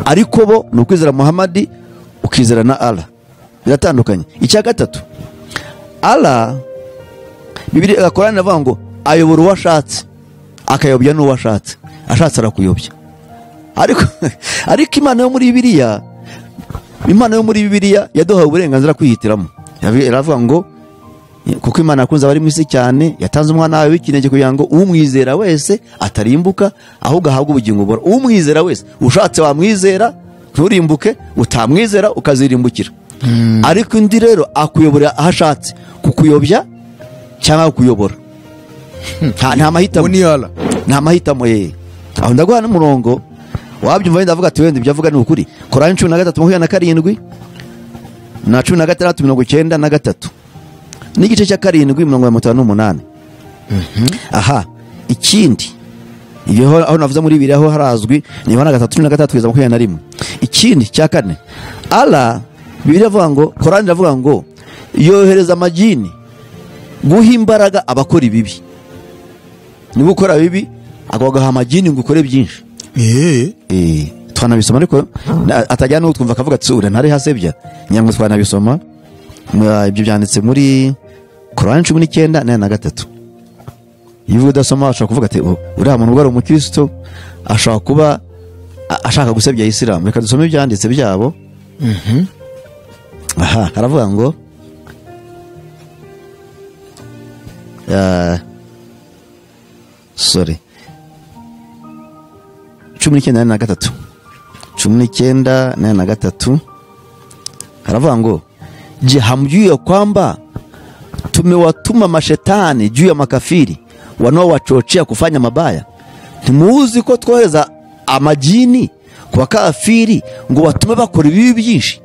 S2: Ariko bo ni ukwizera Muhammad, ukizera na Allah. Biratandukanye. Icya gatatu, Allah, Bibiliya Korani iravuga ngo ayobora uwo ashatse, akayobya n'uwo ashatse. Ashatse arakuyobya. Ariko Imana yo muri Bibiliya, Imana yo muri Bibiliya yaduhaye uburenganzira kwihitiramo. Iravuga ngo kuko Imana yakunze abari mu isi cyane, yatanze umwana wayo w'ikinege kugira ngo umwizera wese atarimbuka, ahubwo ahabwe ubugingo buhoraho. Umwizera wese, ushatse wamwizera nturimbuke, utamwizera ukazirimbukira. Ariko undi rero akuyobora aho ashatse, kukuyobya cyangwa kukuyobora. Nta mahitamo. Nta mahitamo ye. Aho ndaguha n'umurongo wabyumva wenda avuga ati wenda ibyo avuga ni ukuri. Korani 13:27 na 16:93 n'igice cya 7:58. Aha, ikindi ibyo aho navuze muri bibiri aho harazwi ni Yohana 3:13-21. Ikindi cya kane, Allah Bibiliya ivuga ngo, Korani iravuga ngo yohereza amajini guha imbaraga abakora ibibi. Niba ukora bibi akagaha amajini ngo ukore byinshi. Twanabisoma ariko atajya no twumva akavuga ati ure ntari hasebya. Nyamwe twanabisoma ibyo byanditse muri Korani 19:43. Iyo udasoma ashobora kuvuga ati uriya muntu ubwo ari umukristo ashobora kuba ashaka gusebya Isilamu. Reka dusome ibyanditse byabo. Aha, haravuga ngo sorry 19:43 19:43 haravuga ngo je, hamjui ya kwamba tumewatuma mashetani juu ya makafiri wanaowachochea kufanya mabaya? Ntimuzi ko twohereza amajini ku bakafiri ngo batume bakora ibibi byinshi?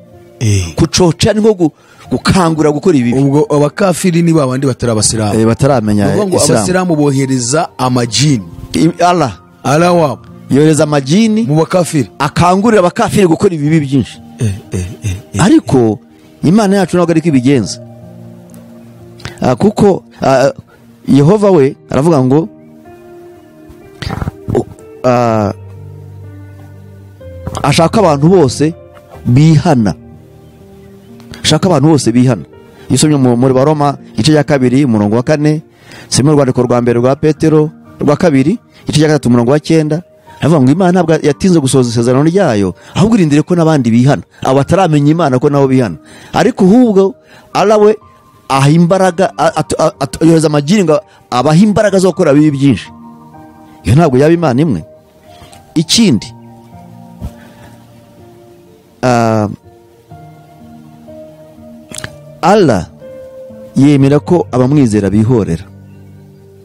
S2: Kucoca ni nko gukangura gukora ibibi.
S1: Ubwo abakafiri ni babandi batari abasilamu,
S2: bataramenya
S1: Islam. Abasilamu bohereza amajini.
S2: Allah
S1: Allah wabo
S2: yohereza amajini
S1: mu bakafiri,
S2: akangurira abakafiri gukora ibibi byinshi. Ariko Imana yacu ntabwo ariko ibigenza. Kuko Yehova we aravuga ngo ashaka abantu bose bihana. Ashaka abantu bose bihana. Yisomye muri Baroma igice cya 2 umurongo wa 4, simo urwandiko rwa mbere rwa Petero rwa 2 igice cya 3 umurongo wa 9, aravuga ngo Imana ntabwo yatinze gusohoza isezerano ryayo, ahubwo irindire ko n'abandi bihana, abo bataramenya Imana ko nabo bihana. Ariko ahubwo Allah we aha imbaraga, yohereza amajini ngo abaha imbaraga zo gukora bibi byinshi. Iyo ntabwo yaba Imana imwe. Ikindi, Allah yemera ko abamwizera bihorera.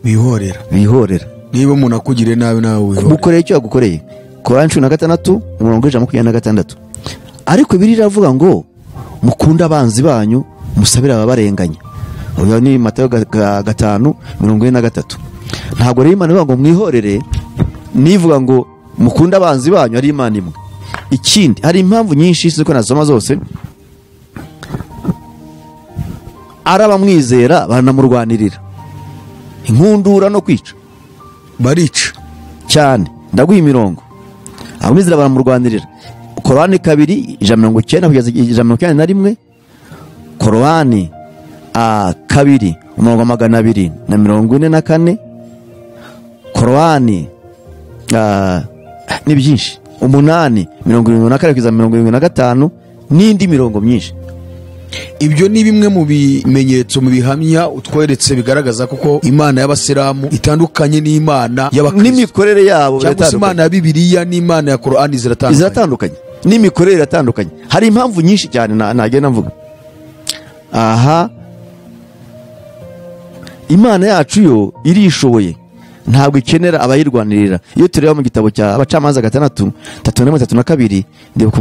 S2: Bihorera.
S1: Niba umuntu akugiriye nabi nawe wihorera.
S2: Mukoreye icyo yagukoreye. Korani 16 umurongo 126. Ariko Bibiliya iravuga ngo mukunde abanzi banyu, musabire ababarenganya. Uyu ni Matayo 5:43. Ntabwo rero Imana ivuga ngo mwihorere, nivuga ngo mukunde abanzi banyu ari Imana imwe. Ikindi, hari impamvu nyinshi ziko nazoma zose. Arabamwizera baranamurwanirira, inkundura no kwica
S1: barica
S2: cyane. Ndaguha imirongo. Abamwizera baramurwanirira. Korani 2:190 kugeza 191, Korani 2 umurongo 244, Korani ni byinshi 8:74 kugeza 75 n'indi mirongo myinshi.
S1: Ibyo ni bimwe mu bimenyetso, mu bihamya utweretse bigaragaza kuko Imana y'Abasilamu itandukanye n'Imana y'Abakristo,
S2: n'imikorere yabo
S1: cyangwa se Imana ya Bibiliya n'Imana ya Korani ziratandukanye,
S2: ziratandukanye, n'imikorere iratandukanye. Hari impamvu nyinshi cyane nagenda mvuga aha. Imana yacu yo irishoboye, ntabwo ikenera abayirwanirira. Iyo tureba mu gitabo cya Abacamanza 6 3 32, ndibuka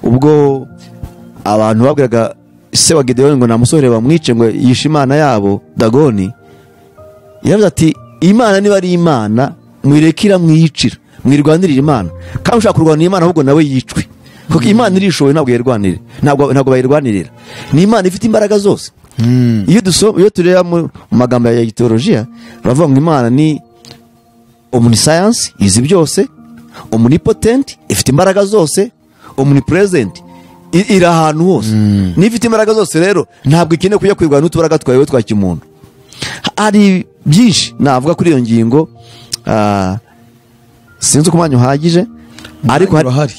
S2: ubwo abantu babwiraga se wa Gideyoni ngo namusohore bamwice ngo yishe imana yabo Dagoni, yaravuze ati Imana niba ari Imana mwirekira mwiyicira, mwirwanirira Imana, kandi ushaka kurwanira Imana ahubwo nawe yicwe, kuko Imana irishoboye, ntabwo yirwanirira, ntabwo bayirwanirira. Ni Imana ifite imbaraga zose. Iyo tureba mu magambo ya teologiya baravuga ngo Imana ni omniscience, izi byose, omnipotent, ifite imbaraga zose, omnipresent, iri ahantu hose. Niba ifite imbaraga zose rero ntabwo ikeneye kujya kwirwana n'utubaraga twawe twa kimuntu. Hari byinshi navuga kuri iyo ngingo, sinzi uko umwanya uhagije, ariko
S1: urahari.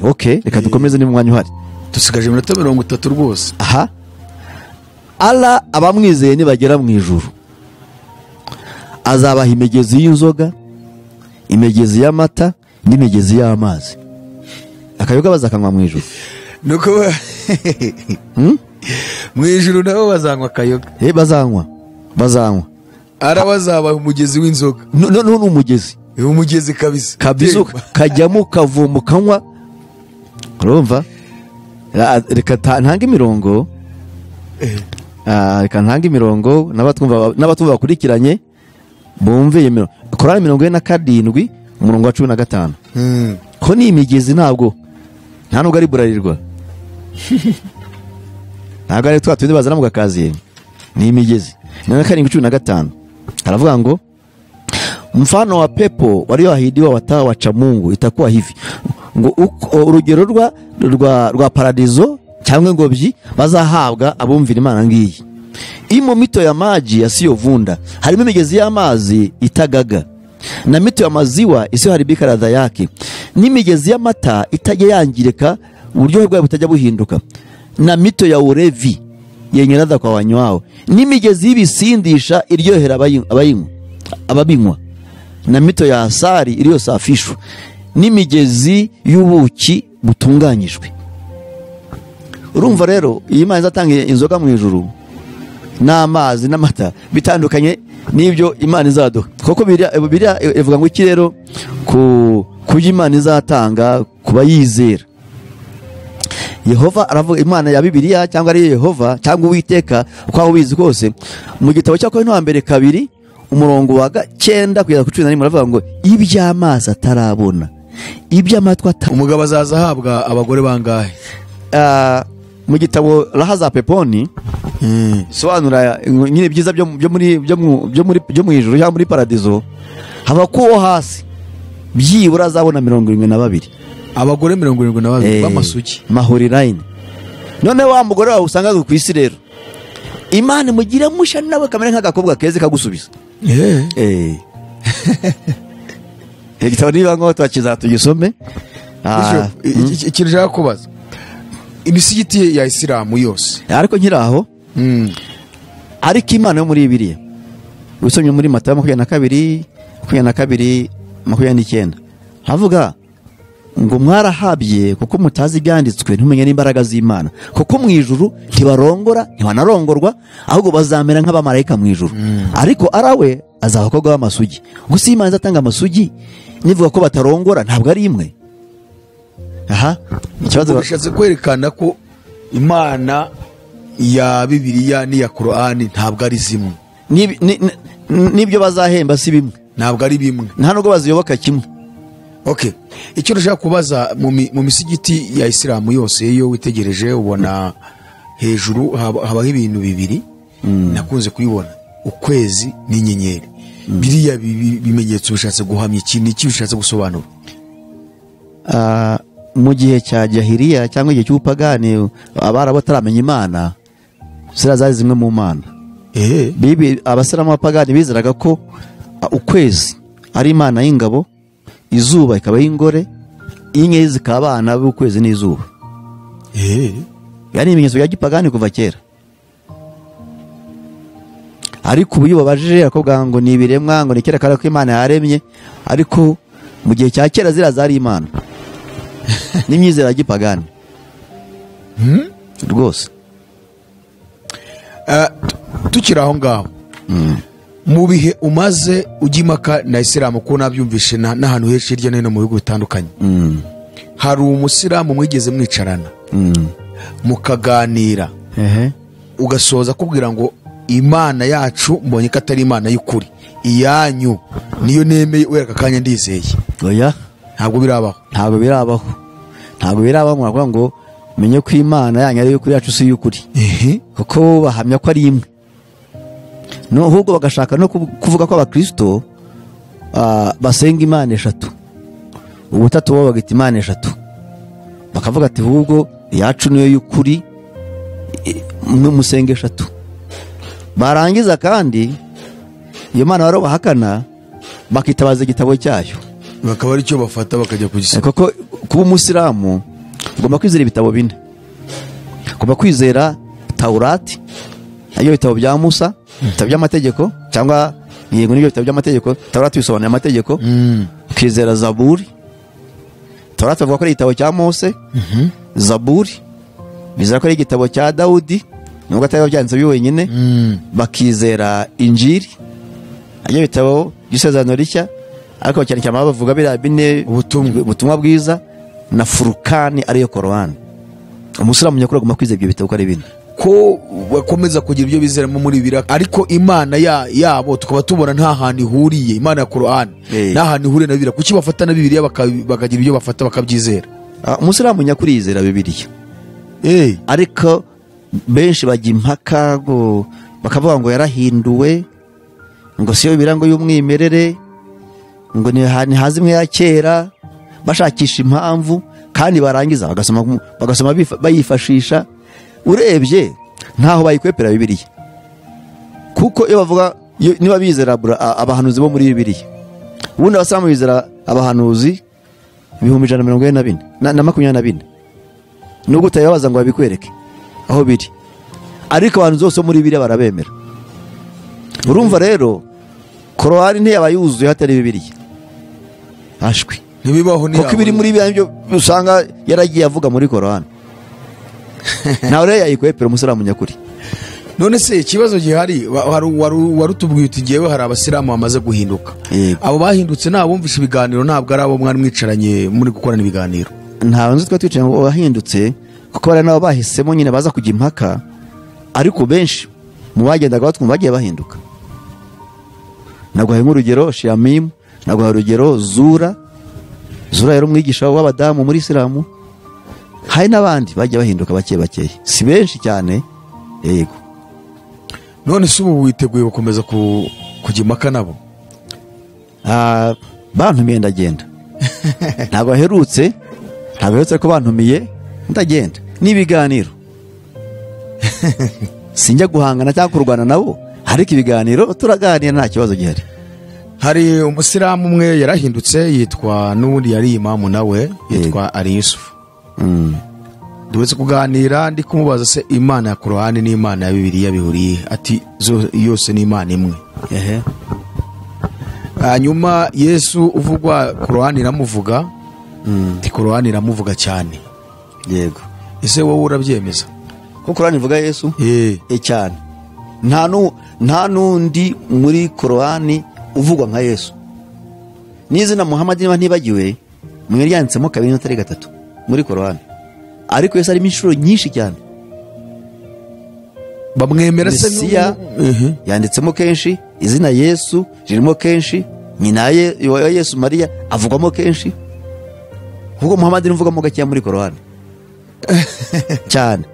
S2: Okay, reka dukomeze niba umwanya uhari.
S1: Dusigaje iminota 30 rwose.
S2: Aha, Allah abamwizeye nibagera mu ijuru azabaha imigezi y'inzoga, imigezi y'amata n'imigezi y'amazi. Akayoga bazakanywa mu ijuru.
S1: Nuko mu ijuru nabo bazanywa akayoga.
S2: Bazanywa.
S1: Arabazabaha umugezi w'inzoga.
S2: No, ni umugezi.
S1: Umugezi kabisa.
S2: Kabisa kajyamo kavoma kanywa. Urumva? Reka ntange imirongo. Reka ntange imirongo n'abatwumva bakurikiranye bumve iyo mirongo. Korani 47 umurongo wa 15. Ko ni imigezi, ntabwo nta nubwo ari burarirwa. Ntabwo ari twa tundi bazana mu gakaziye. Ni imigezi. 47:15 aravuga ngo mfano wa pepo walioahidiwa watawa wacha Mungu itakuwa hivi, ngo urugero rwa paradizo cyangwa ingobyi bazahabwa abumvira Imana ngiyi. Imo mito ya maji yasiyovunda, harimo imigezi y'amazi itagaga, na mito ya maziwa isiyoharibika ladha yake, n'imigezi y'amata itajya yangirika, uburyohe bwayo butajya buhinduka, na mito ya urevi yenye ladha kwa wanywao, n'imigezi y'ibisindisha iryohera ababinywa, na mito ya asali iliyosafishwa, n'imigezi y'ubuki butunganyijwe. Urumva rero iyi Imana izatanga inzoga mu ijuru n'amazi n'amata bitandukanye n'ibyo Imana izaduha, kuko biriya ivuga ngo iki rero ku Imana izatanga kuba yizera. Yehova aravuga, Imana ya Bibiliya cyangwa ari Yehova cyangwa Uwiteka uko aho ubizi kose, mu gitabo cya Korinto wa mbere 2 umurongo wa 9 kugeza ku 11 aravuga ngo iby'amaso atarabona, iby'amatwi atarumva.
S1: Umugabo azaza ahabwa abagore bangahe?
S2: Mu gitabo Raha za Peponi sobanura nyine byiza byo mu ijuru cyangwa muri paradizo, haba ko hasi byibura azabona 72
S1: abagore 72 b'amasugi,
S2: mahori line. None wa mugore wawe usanga ku isi rero Imana mugira musha nawe kamere nk'agakobwa keze kagusubiza. Igitabo niba ngo twakiza tugisome.
S1: Ikintu nshaka kubaza, imisigiti ya Isilamu yose
S2: ariko nkiraho, ariko Imana yo muri Bibiliya usomye muri Matayo 22 22 29 havuga ngo mwarahabye kuko mutazi ibyanditswe ntumenye n'imbaraga z'Imana, kuko mu ijuru ntibarongora ntibanarongorwa, ahubwo bazamera nk'abamarayika mu ijuru. Ariko arawe azaba abakobwa b'amasugi. Gusa Imana izatanga amasugi nivuga ko batarongora ntabwo ari imwe. Aha ikibazo
S1: bishatse kwerekana ko Imana ya Bibiliya n'iya Korani ntabwo ari zimwe,
S2: nibyo bazahemba si bimwe,
S1: ntabwo ari bimwe,
S2: nta nubwo baziyoboka kimwe.
S1: Okay, icyo nshaka kubaza, mu misigiti ya Isilamu yose iyo witegereje ubona hejuru habaho ibintu bibiri nakunze kubibona, ukwezi n'inyenyeri. Biriya bimenyetso bishatse guhamya iki n'iki, bishatse gusobanura?
S2: Mu gihe cya jahiliya cyangwa igihe cy'ubupagani, abarabu bataramenya Imana, ziriya zari zimwe mu mana. Abasilamu b'abapagani bizeraga ko ukwezi ari Imana y'ingabo, izuba ikaba y'ingore, inyenyeri zikaba abana b'ukwezi n'izuba. Byari ibimenyetso bya gipagani kuva kera. Ariko ubu iyo babajije akobwa ngo ni ibiremwa, ngo ni kera kare ko Imana yaremye, ariko mu gihe cya kera zira zari Imana. N'imyizerere ya gipagani. Rwose.
S1: Tukiri aho ngaho, mu bihe umaze ujya impaka na Isilamu, ko nabyumvishe n'ahantu henshi hirya no hino mu bihugu bitandukanye, hari umusilamu mwigeze mwicarana mukaganira, ugasoza akubwira ngo Imana yacu mbonye ko atari Imana y'ukuri, iyanyu niyo nemeye, wereka akanya ndizeye?
S2: Oya.
S1: Ntabwo birabaho.
S2: Ntabwo birabaho. Ntabwo birabaho muravuga ngo menye ko Imana yanyu ari y'ukuri, yacu si y'ukuri. Kuko bahamya ko ari imwe. No ahubwo bagashaka no kuvuga ko abakristo basenga Imana eshatu. Ubutatu bo bagita Imana eshatu. Bakavuga ati ahubwo yacu niyo y'ukuri, mwe musenge eshatu. Barangiza kandi iyo Mana baro bahakana bakitabaza igitabo cyayo,
S1: bakaba ari cyo bafata bakajya kugisoma.
S2: Kuko kuba umusilamu ugomba kwizera ibitabo bine. Ugomba kwizera Taurati, ayo bitabo bya Musa, bitabo by'amategeko, cyangwa yego nibyo bitabo by'amategeko, Taurati bisobanura amategeko. Ukizera Zaburi. Taurati bavuga ko ari igitabo cya Mose. Zaburi bizera ko ari igitabo cya Dawudi, nubwo atari byanditse wenyine. Bakizera Injili, ayo bitabo by'isezerano rishya, ariko cyane cyane bavuga biriya bine, ubutumwa bwiza na Furukani ariyo Korowani. Umusilamu nyakuri agomba kwizera ibyo bitabo ko ari bine,
S1: ko bakomeza kugira ibyo bizeramo muri Bibiliya, ariko Imana yabo tukaba tubona nta hantu ihuriye, Imana ya Korowani nta hantu ihuriye na Bibiliya. Kuki bafata na Bibiliya bakagira ibyo bafata bakabyizera?
S2: Umusilamu nyakuri yizera Bibiliya. Ariko benshi bajya impaka ngo bakavuga ngo yarahinduwe, ngo siyo Bibiliya ngo y'umwimerere, ngo ni hazimwe ya kera, bashakisha impamvu, kandi barangiza bagasoma bayifashisha. Urebye ntaho bayikwepera Bibiliya, kuko iyo bavuga niba bizera abahanuzi bo muri Bibiliya, ubundi abasilamu bizera abahanuzi 144 na 24, nubwo utayibabaza ngo babikwereke aho biri, ariko abantu zose muri Bibiliya barabemera. Urumva rero Korowani ntiyaba yuzuye hatari Bibiliya. Ashwi
S1: ntibibaho,
S2: kuko ibiri muri Bibiliya nibyo usanga yaragiye avuga muri Korowani. Nawe rero yayikwepera umusilamu nyakuri.
S1: None se ikibazo gihari, warutubwiye uti ngewe hari abasilamu bamaze guhinduka. Abo bahindutse nabumvishe ibiganiro, ntabwo ari abo mwari mwicaranye muri gukorana ibiganiro.
S2: Nta nzi twa twicaranye ngo bahindutse, kuko bari nabo bahisemo nyine baza kujya impaka, ariko benshi mu bagendaga batwumva bagiye bahinduka. Naguhaye nk'urugero Shiamim, naguhaye urugero Zura. Zura yari umwigisha w'abadamu muri Isilamu. Hari n'abandi bagiye bahinduka bake bake, si benshi cyane. Yego.
S1: None se ubu witeguye gukomeza kujya impaka nabo?
S2: Bantumiye ndagenda. Ntabwo aherutse ko bantumiye ndagenda. N'ibiganiro sinjya guhangana cyangwa kurwana nabo, ariko ibiganiro turaganira nta kibazo gihari.
S1: Hari umusilamu umwe yarahindutse, yitwa n'ubundi yari imamu nawe, yitwa Ali Yusuf. Duhetse kuganira ndi kumubaza se Imana ya Korowani n'Imana ya Bibiliya bihuriye, ati yose ni Imana imwe. Hanyuma Yesu uvugwa Korowani iramuvuga, ati Korowani iramuvuga cyane.
S2: Yego.
S1: Ese wowe urabyemeza
S2: ko Korowani ivuga Yesu? Cyane. Nta nundi muri Korowani uvugwa nka Yesu. N'izina Muhammad niba ntibagiwe mwe ryanditsemo kabiri n'atari gatatu muri Korowani, ariko Yesu arimo inshuro nyinshi cyane.
S1: Bamwemera se
S2: Mesiya yanditsemo kenshi, izina Yesu ririmo kenshi, nyina ya Yesu Mariya avugwamo kenshi, ahubwo Muhammad nivugamo gakeya muri Korowani cyane.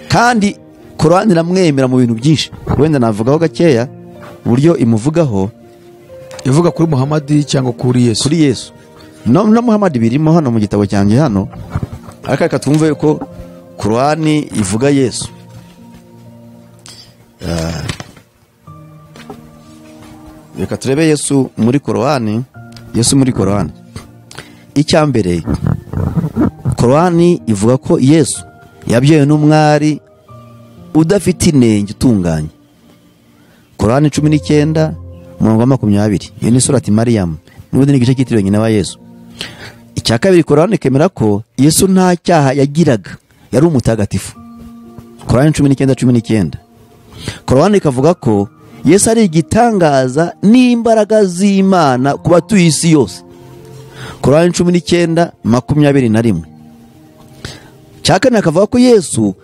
S2: Kandi Korowani iramwemera mu bintu byinshi, wenda navugaho gakeya uburyo imuvugaho.
S1: Ivuga kuri Muhammad cyangwa kuri Yesu?
S2: Kuri Yesu. No Muhammad birimo hano mu gitabo cyanjye hano, ariko reka twumve ko Korowani ivuga Yesu. Reka turebe Yesu muri Korowani. Yesu muri Korowani. Icya mbere, Korowani ivuga ko Yesu Yabyawe n'umwari udafite inenge utunganye. Korani 19 umurongo wa 20. Iyo ni surati Mariam, n'ubundi ni igice cyitiriwe nyina wa Yesu. Icya kabiri, Korani ikemera ko Yesu nta cyaha yagiraga, yari umutagatifu. Korani 19:19. Korani ikavuga ko Yesu ari igitangaza n'imbaraga z'Imana ku batuye isi yose. Korani 19:21. Icya kane, akavuga ko Yesu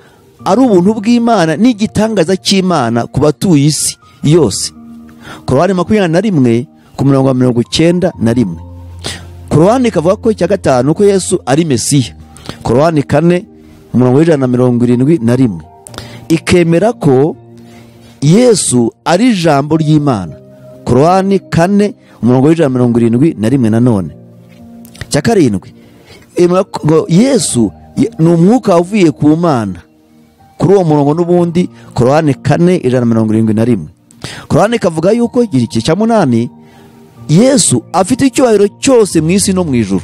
S2: ari ubuntu bw'Imana n'igitangaza cy'Imana ku batuye isi yose. Korani 21 ku murongo wa 91. Korani ikavuga ko icya gatanu ko Yesu ari Mesiya. Korani 4 umurongo w'ijana na 71. Ikemera ko Yesu ari ijambo ry'Imana. Korani 4 umurongo w'ijana na 71 nanone. Icya karindwi, emera ko Yesu ni umwuka wavuye ku Mana. Kuri uwo murongo n'ubundi Korani 4 171. Korani ikavuga yuko igice cya munani Yesu afite icyubahiro cyose mu isi no mu ijuru.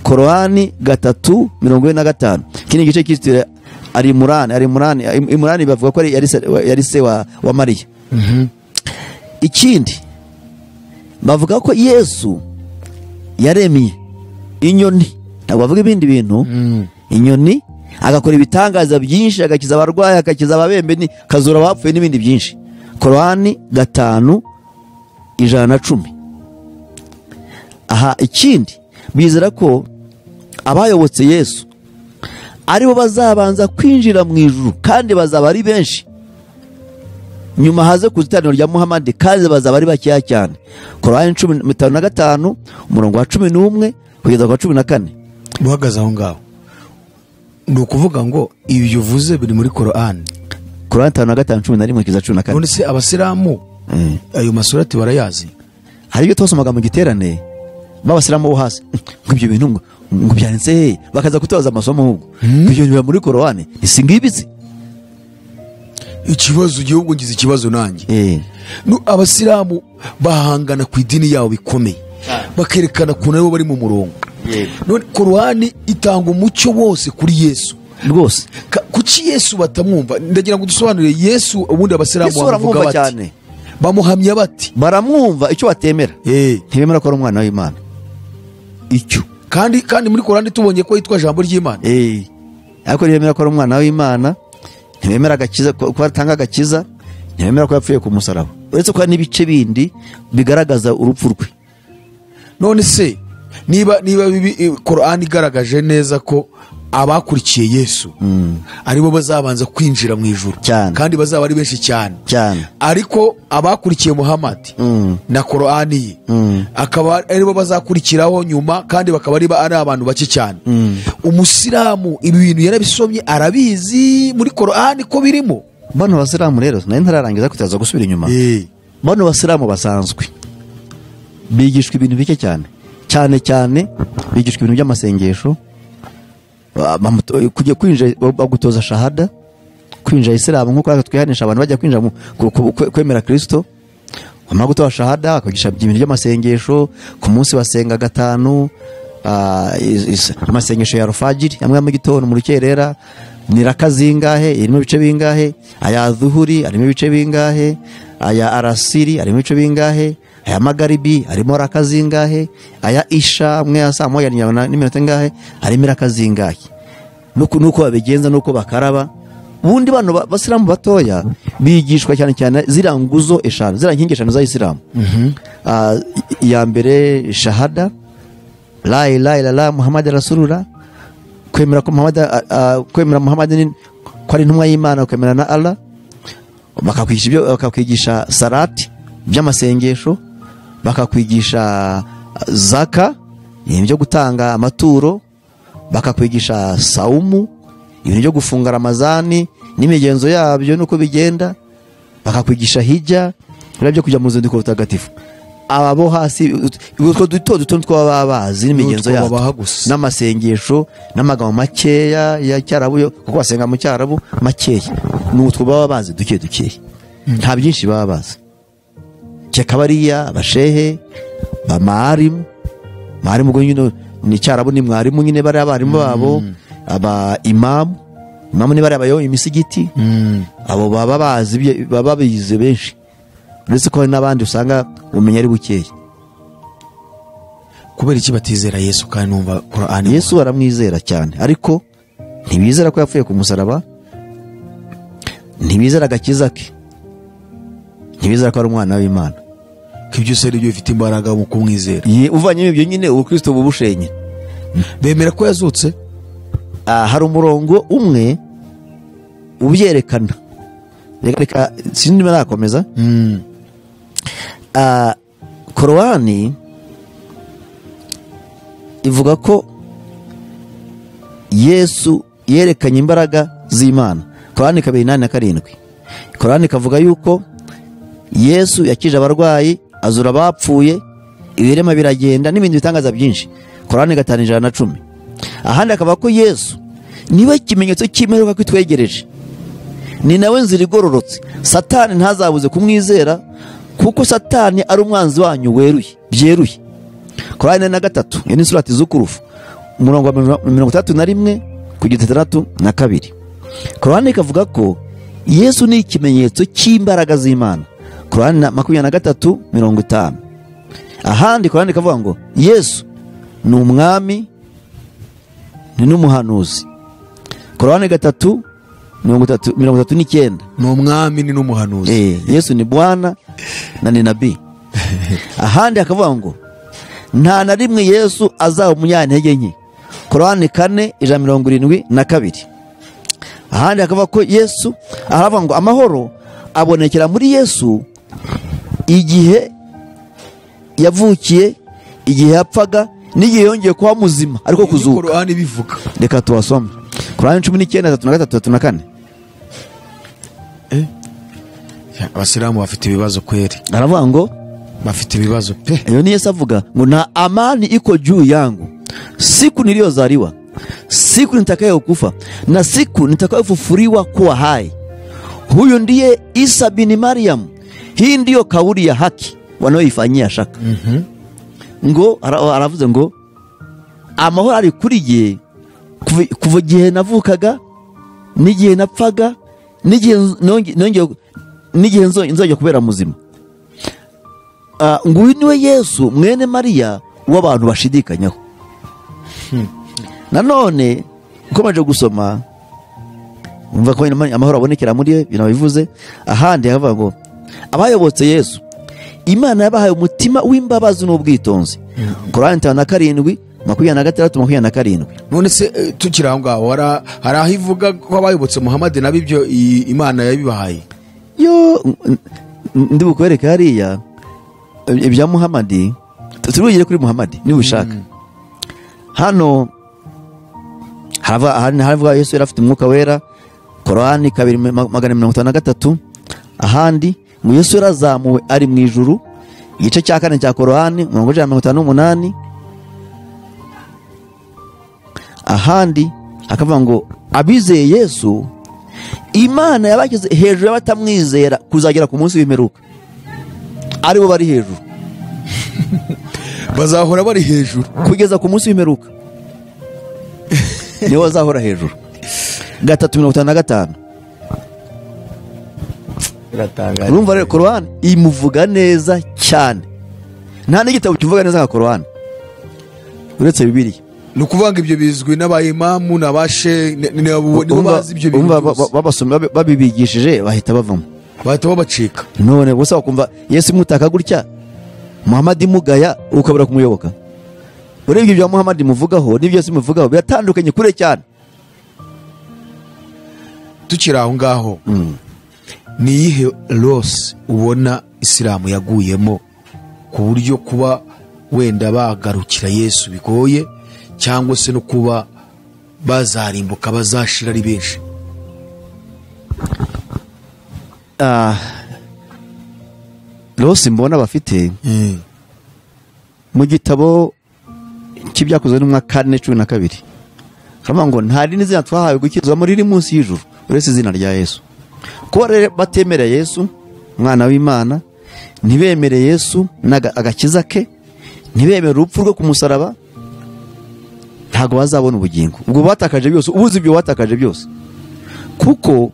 S2: Korani 3:45. Iki ni igice cyitiriwe ari Imurani, bavuga ko yari se wa Mariya. Ikindi bavuga ko Yesu yaremye inyoni, ntabwo bavuga ibindi bintu. Inyoni, agakora ibitangaza byinshi, agakiza abarwayi, agakiza ababembe, akazura abapfuye n'ibindi byinshi. Korani 5:110. Aha ikindi bizera ko abayobotse Yesu aribo bazabanza kwinjira mu ijuru, kandi bazaba ari benshi. Nyuma haze ku iteraniro rya Muhammad, kandi bazaba ari bakeya cyane. Korani 55 umurongo wa 11 kugeza ku wa 14.
S1: Uhagaze aho ngaho, ni ukuvuga ngo ibyo uvuze biri muri Korani.
S2: Korani 55:11 kugeza 14.
S1: None se abasilamu ayo masurati barayazi?
S2: Hari ibyo twasomaga mu giterane b'abasilamu bo hasi, ngo ibyo bintu ngo byanditse he, bakaza kutoza amasomo ahubwo. Ibyo bintu biba muri Korani, isi ngibitse.
S1: Ikibazo igihugu ngize ikibazo nanjye. Abasilamu bahangana ku idini yabo bikomeye, bakerekana ukuntu aribo bari mu murongo. None Korani itanga umucyo wose kuri Yesu
S2: rwose.
S1: Kuki Yesu batamwumva? Ndagira ngo dusobanurire Yesu. Ubundi abasilamu bamuvuga bati
S2: cyane,
S1: bamuhamya bati
S2: baramwumva, icyo batemera ntibemera ko ari umwana w'Imana. Icyo
S1: kandi muri Korani tubonye ko yitwa jambo ry'Imana.
S2: Ariko ntibemera ko ari umwana w'Imana, ntibemera agakiza, ko atanga agakiza, ntibemera ko yapfuye ku musaraba, uretse ko hari n'ibice bindi bigaragaza urupfu rwe.
S1: None se niba Korani igaragaje neza ko abakurikiye Yesu aribo bazabanza kwinjira mu ijuru, kandi bazaba ari benshi cyane, ariko abakurikiye Muhammad na Korani ye akaba aribo bazakurikiraho nyuma, kandi bakaba ari abantu bake cyane. Umusilamu ibi bintu yarabisomye, arabizi muri Korani ko birimo.
S2: Bano basilamu rero nari ntararangiza kutaza gusubira inyuma. Bano basilamu basanzwe bigishwa ibintu bike cyane, cyane cyane bigishwa ibintu by'amasengesho, kujya kwinjira bagutoza shahada, kwinjira Isilamu nkuko twihanisha abantu bajya kwinjira kwemera Kristo, bamara gutoza shahada bakagisha ibintu by'amasengesho. Ku munsi basenga 5, amasengesho ya rufajiri amwe mu gitondo mu rukerera, ni raka zingahe, irimo ibice bingahe, aya dhuhuri arimo ibice bingahe, aya arasiri arimo ibice bingahe, aya magaribi arimo raka zingahe, aya isha amwe ya saa moya n'iminota ingahe, arimo raka zingahe. Nuko babigenza nuko bakaraba. Ubundi bano basilamu batoya bigishwa cyane cyane ziriya nguzo eshanu, ziriya nkingi eshanu za Isilamu. Iya mbere shahada, la ilaha illallah Muhammad rasulullah, kwemera ko Muhammad, kwemera Muhammad ko ari intumwa y'Imana, kwemera na Allah. Bakakwigisha ibyo, bakakwigisha salati by'amasengesho, bakakwigisha zaka ibyo gutanga amaturo, bakakwigisha saumu ibintu byo gufunga Ramazani n'imigenzo yabyo nuko bigenda, bakakwigisha hijja byo kujya mu ruzinduko rutagatifu. Aba bo hasi utwo duto duto twaba bazi n'imigenzo yabo n'amasengesho n'amagambo makeya ya cyarabu, kuko basenga mu cyarabu makeya, n'utwo baba bazi duke duke, nta byinshi baba bazi. Cyakabariya abashehe ba mwarimu, mwarimu ngo nyine ni cyarabu, ni mwarimu nyine bari abarimu babo, aba imamu Imamu niba ari abayoboye imisigiti, abo baba bazi, baba bize benshi, uretse ko hari n'abandi usanga ubumenyi ari bukeya.
S1: Kubera iki batizera Yesu kandi numva Qur'an?
S2: Yesu baramwizera cyane, ariko ntibizera ko yapfuye ku musaraba, ntibizera agakiza ke, ntibizera ko ari umwana w'Imana.
S1: Ko ibyo se aribyo bifite imbaraga mu kumwizera?
S2: Uvanyemo ibyo nyine ubukristo bubushenye.
S1: Bemera ko yazutse?
S2: Hari umurongo umwe ubyerekana, reka sinzi niba nakomeza. Korowani ivuga ko Yesu yerekanye imbaraga z'Imana. Korani 2:8-7. Korani ikavuga yuko Yesu yakije abarwayi, azura abapfuye, ibirema biragenda n'ibindi bitangaza byinshi. Korani 5:110. Ahandi akavuga ko Yesu niwe kimenyetso cy'imperuka kwitwegereje, ni nawe nzira igororotse, Satani ntazabuze kumwizera kuko Satani ari umwanzi wanyu weruye byeruye. Korani 4:3, iyo ni surati Zukurufu, umurongo wa 31 kugeza 62. Korani ikavuga ko Yesu ni ikimenyetso cy'imbaraga z'Imana. Korani 23:50. Ahandi Korani ikavuga ngo Yesu ni umwami ni n'umuhanuzi. Korani 3:39.
S1: Ni umwami ni n'umuhanuzi.
S2: Yesu ni Bwana na ni nabii. Ahandi akavuga ngo nta na rimwe Yesu azaba umunyantege nke. Korani 4:172. Ahandi akavuga ko Yesu aravuga ngo amahoro abonekera muri Yesu igihe yavukiye, igihe yapfaga, n'igihe yongeye kuba muzima ariko kuzuka.
S1: Korani bivuga.
S2: Reka tubasome. Korani 19:33-34.
S1: Abasilamu bafite ibibazo kweri.
S2: Aravuga ngo
S1: bafite ibibazo pe.
S2: Iyo ni Yesu avuga ngo na amani iko juu yangu siku niliyozaliwa, siku nitakayokufa na siku nitakayofufuliwa kuwa hai. Huyu ndiye Isa bin Mariam. Hii ndiyo kauli ya haki wanaoifanyia shaka. Ngo aravuze ngo amahoro ari kuri ye kuva igihe navukaga n'igihe napfaga n'igihe n'igihe nzongera kubera muzima. Nguyu niwe Yesu mwene Mariya w'abantu bashidikanyaho. Nanone ukomeje gusoma umva ko amahoro abonekera muri ye binabivuze. Ahandi havuga ngo abayobotse Yesu Imana yabahaye umutima w'imbabazi n'ubwitonzi. Korani 7:26-27.
S1: None se tukiri aho ngaho hari aho ivuga ko abayobotse Muhammad nabo ibyo Imana yabibahaye?
S2: Yo ndi bukwereka hariya ibya Muhammad, turugire kuri Muhammad niba ushaka. Hano haravuga Yesu yari afite umwuka wera. Korani 2:53. Ahandi ngo Yesu yarazamuwe ari mu ijuru, igice cya 4 cya Korani 158. Ahandi akavuga ngo abizeye Yesu Imana yabashyize hejuru y'abatamwizera kuzagera ku munsi w'imperuka, aribo bari hejuru.
S1: Bazahora bari hejuru
S2: kugeza ku munsi w'imperuka. Nibo bazahora hejuru. 3:55. Urumva rero Korani imuvuga neza cyane. Nta n'igitabo kivuga neza nka Korani uretse Bibiliya.
S1: Ni ukuvuga ngo ibyo bizwi n'abayimamu n'abashe nibo bazi ibyo bintu byose.
S2: Babasomye babibigishije bahita bavamo,
S1: bahita babacika.
S2: None gusa bakumva Yesu mutaka gutya, Muhammad mugaya, ukabura kumuyoboka. Urebye ibyo Muhammad muvugaho n'ibyo Yesu muvugaho biratandukanye kure cyane.
S1: Tukiri aho ngaho, ni iyihe loss ubona Isilamu yaguyemo ku buryo kuba wenda bagarukira Yesu bigoye, cyangwa se no kuba bazarimbuka bazashira ari benshi?
S2: Loss mbona bafite mu gitabo cy'ibyakozwe n'umwa 4:12 haravuga ngo nta rindi zina twahawe gukizwa muri riri munsi y'ijuru uretse izina rya Yesu. Kuba rero batemera Yesu umwana w'Imana, ntibemere Yesu agakiza ke, ntibemere urupfu rwo ku musaraba, ntago bazabona ubugingo. Ubwo batakaje byose, ubuze ibyo batakaje byose. Kuko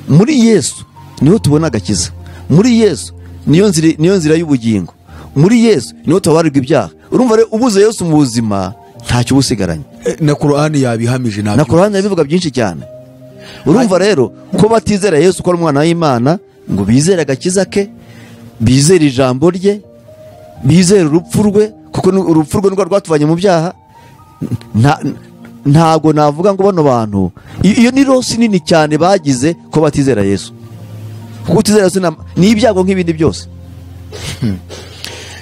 S2: muri Yesu niho tubona agakiza, muri Yesu niyo nzira y'ubugingo, muri Yesu niho tubabarirwa ibyaha. Urumva rero ubuze Yesu mu buzima ntacyo ubusigaranye.
S1: Na Qur'ani yabihamije,
S2: na Qur'ani yabivuga byinshi cyane. Urumva rero ko batizera Yesu ko ari umwana w'Imana, ngo bizere agakiza ke, bizere ijambo rye, bizere urupfu rwe, kuko urupfu rwe nirwo rwatuvanye mu byaha. Ntago navuga ngo bano bantu iyo ni rosi nini cyane bagize ko batizera Yesu. Kuko utizera Yesu ni ibyago nk'ibindi byose.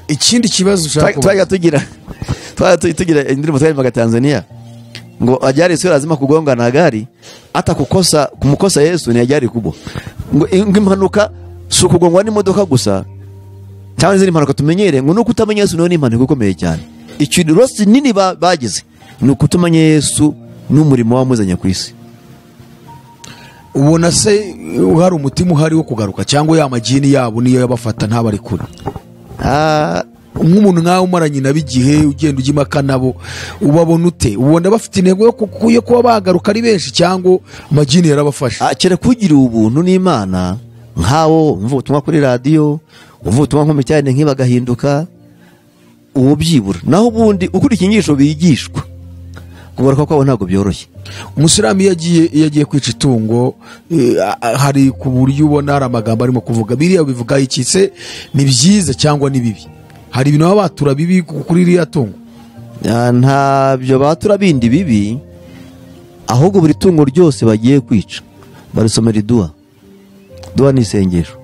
S1: Ikindi kibazo ushaka
S2: twajya tugira indirimbo twaririmbaga Tanzania ngo ajali sio lazima kugonga na gari, hata kukosa kumkosa Yesu ni ajali kubwa. Ngo impanuka si ukugongwa n'imodoka gusa cyangwa izindi mpanuka tumenyere, ngo nuko utamenya Yesu nayo ni impanuka ikomeye cyane. Ikintu rosi nini bagize ni ukutumenya Yesu n'umurimo wamuzanye ku isi.
S1: Ubona se hari umutima uhari wo kugaruka, cyangwa ya majini yabo niyo yabafata ntabari kure? Nk'umuntu nkawe umaranye nabo igihe, ugenda ujya impaka nabo, ubabona ute? Ubona bafite intego yo kuba bagaruka ari benshi, cyangwa amajini yarabafashe?
S2: Kereka ugira ubuntu n'Imana nkawo umva ubutumwa kuri radiyo, umva ubutumwa nko mu cyane nk'ibagahinduka, uwo byibura. Naho ubundi ukurikiye inyigisho bigishwa, kugaruka kwabo ntabwo byoroshye.
S1: Umusilamu iyo agiye kwica itungo, hari ku buryo ubona hari amagambo arimo kuvuga, biriya bivuga iki se? Ni byiza cyangwa ni bibi? Hari ibintu baba batura bibi kuri iriya tungo?
S2: Ntabyo batura bindi bibi, ahubwo buri tungo ryose bagiye kwica barisomera iduwa. Duwa ni isengesho.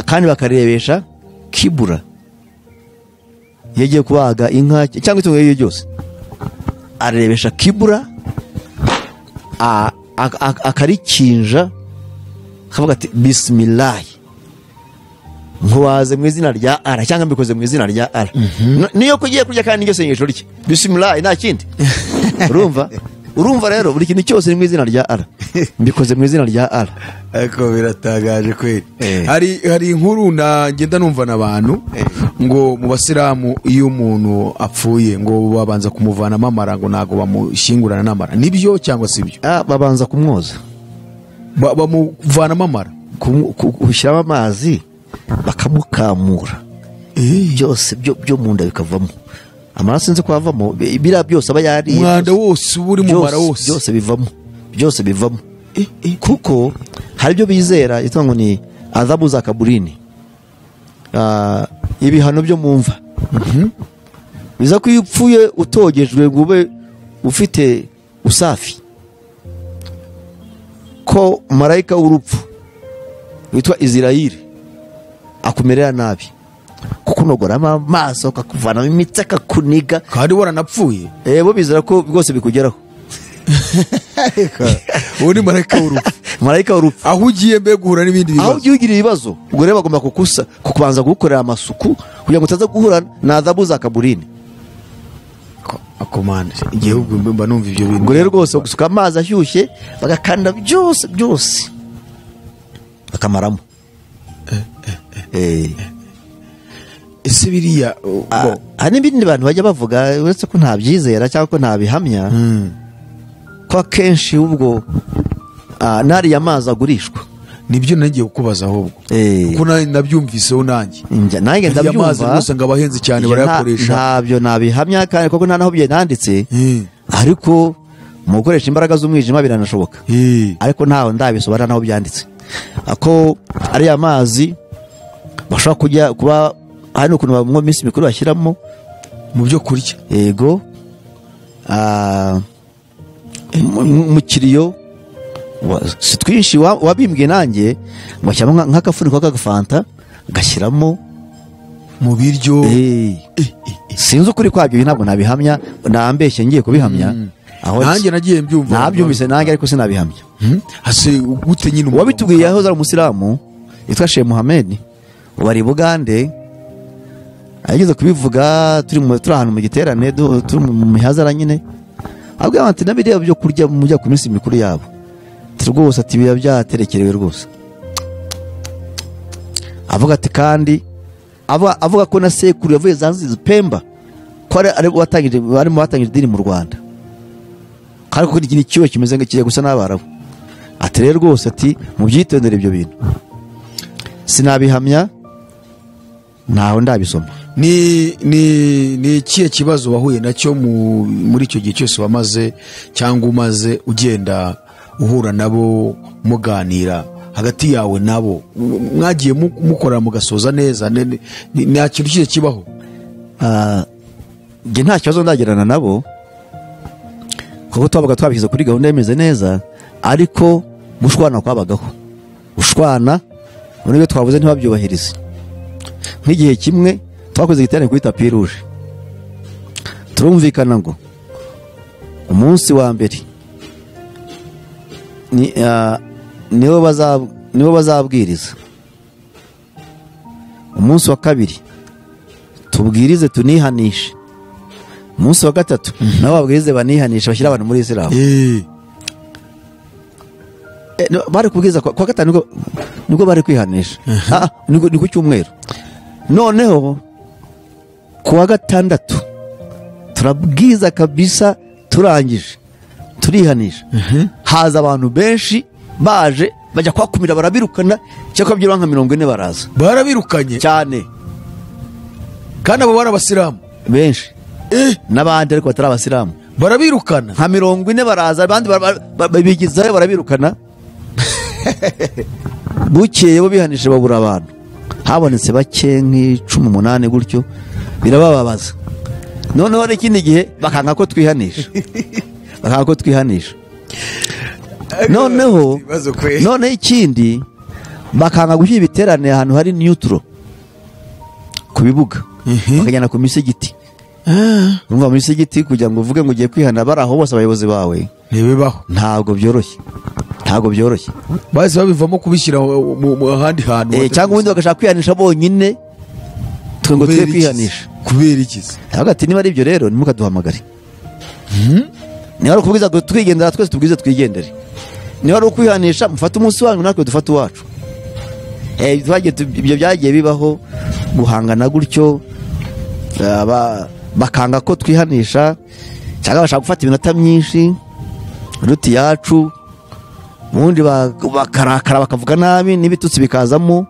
S2: Kandi bakarebesha kibura. Iyo agiye kubaga inka cyangwa itungo iryo ryose, arebesha kibura, akarikinja, akavuga ati bismillah, nkuwaze mu izina rya Allah, cyangwa mbikoze mu izina rya Allah. Niyo kugiye kurya kandi n'iryo sengesho rye bismillah, nta kindi. Urumva rero buri kintu cyose ni mu izina rya Allah, mbikoze mu izina rya Allah.
S1: Ariko biratangaje kweli. Hari inkuru ngenda numva n'abantu ngo mu basilamu iyo umuntu apfuye ngo babanza kumuvanamo amara, ngo ntago bamushyingurana n'amara. Nibyo cyangwa si byo?
S2: Babanza kumwoza,
S1: bamuvanamo amara,
S2: gushyiramo amazi, bakamukamura byose byo mu nda bikavamo amaraso, nzi ko avamo biriya byose aba yariye,
S1: umwanda wose uri mu mara wose,
S2: byose bivamo, byose bivamo. Kuko hari ibyo bizera yitwa ngo ni adhabu za kaburini, ibihano byo mu mva. Biza ko iyo upfuye utogejwe ngo ube ufite usafi, ko marayika w'urupfu witwa Israeli akumerera nabi, kukunogora amaso, akakuvanamo imitsi, akakuniga,
S1: kandi waranapfuye.
S2: Bo bizera ko rwose bikugeraho.
S1: Uwo ni marayika w'urupfu.
S2: Marayika w'urupfu
S1: aho ugiye mbe guhura n'ibindi bibazo,
S2: aho ugiye ugira ibibazo, ubwo rero bagomba kukubanza kugukorera amasuku kugira ngo utaza guhura na adhabu za kaburini.
S1: Akomande igihugu mba numva ibyo bintu.
S2: Ubwo rero rwose gusuka amazi ashyushye bagakanda byose byose bakamaramo.
S1: Ese biriya
S2: hari n'ibindi bantu bajya bavuga, uretse ko ntabyizera cyangwa ko ntabihamya, ko akenshi ubwo n'ariya mazi agurishwa.
S1: Nibyo nagiye kukubaza ahubwo, kuko nabyumviseho nanjye
S2: ndabyumva,
S1: amazi rwose ngo abahenze cyane barayakoresha.
S2: Ntabyo nabihamya kandi kuko nta naho byanditse, ariko mu gukoresha imbaraga z'umwijima biranashoboka, ariko ntaho ndabisobanura naho byanditse ko ariya mazi bashobora kujya kuba hari n'ukuntu mu minsi mikuru bashyiramo
S1: mu byo kurya.
S2: Yego, mu kiriyo si twinshi wabimbwiye nanjye, bashyiramo nk'akafuniko k'agafanta gashyiramo
S1: mu biryo.
S2: Sinzi ukuri kwabyo, ntabwo nabihamya, nambeshye ngiye kubihamya.
S1: Nanjye nagiye mbyumva,
S2: nabyumvise nanjye ariko sinabihamya.
S1: Hase gute nyine
S2: uwabitubwiye yahoze ari umusilamu yitwa Sheikh Mohammed, wari Bugande, ageze kubivuga turi ahantu mu giterane, turi mu mihazara nyine, abwira ati nabiriya byo kurya mujya ku minsi mikuru yabo rwose, ati biba byaterekerewe rwose. Avuga ati kandi avuga ko na sekuru yavuye Zanzibar Pemba, ko ari watangije, barimo batangije idini mu Rwanda, Kandi kuko ni icyuho kimeze nk'ikigiye gusa n'abarabu. Ati rero rwose ati mubyitondere ibyo bintu. Sinabihamya, ntaho ndabisoma.
S1: Ni ikihe kibazo wahuye nacyo muri icyo gihe cyose wamaze cyangwa umaze ugenda uhura nabo muganira hagati yawe nabo mwagiye mukora mugasoza neza? Nta kintu kihe kibaho?
S2: Njye nta kibazo ndagirana nabo, kuko twabaga twabishyize kuri gahunda imeze neza, ariko gushwana kwabagaho. Gushwana muri byo twavuze ntibabyubahirize. Nk'igihe kimwe twakoze igiterane kuri tapis rouge, turumvikana ngo umunsi wa mbere nibo bazabwiriza, umunsi wa kabiri tubwirize tunihanishe, umunsi wa gatatu nabo babwirize banihanishe, bashyira abantu muri Islam. Bari kubwiriza kwa gatanu nibwo bari kwihanisha. Ni ku cyumweru. Noneho kuwa gatandatu turabwiza kabisa, turangije turihanisha. Haza abantu benshi baje bajya kwakumira, barabirukana, cyakora byira nka 40 baraza.
S1: Barabirukanye
S2: cyane,
S1: kandi abo bari abasilamu
S2: benshi n'abandi ariko batari abasilamu.
S1: Barabirukana
S2: nka 40 baraza, abandi babigizayo barabirukana. Bukeye bo bihanije babura abantu, habonetse bake nk'18 gutyo, birabababaza. Noneho n'ikindi gihe bakanga ko twihanisha, bakanga ko twihanisha. Noneho none ikindi bakanga gushyira ibiterane ahantu hari neutral ku bibuga, bakajyana ku misigiti. Urumva mu misigiti kugira ngo uvuge ngo ugiye kwihana bari aho bose abayobozi bawe,
S1: ntibibaho,
S2: ntabwo byoroshye, ntabwo byoroshye.
S1: Bahise babivamo kubishyira mu ahandi hantu,
S2: cyangwa ubundi bagashaka kwihanisha bonyine, twe ngo twe kwihanisha.
S1: Kubera iki?
S2: Hagati niba ari ibyo rero ntimukaduhamagare. Niba ari ukubwiza twigendera twese tubwize twigendere. Niba ari ukwihanisha mufate umunsi wanyu natwe dufate uwacu. Ibyo byagiye bibaho, guhangana gutyo, bakanga ko twihanisha, cyangwa bashaka gufata iminota myinshi ruti yacu, ubundi bakarakara bakavuga nabi n'ibitutsi bikazamo.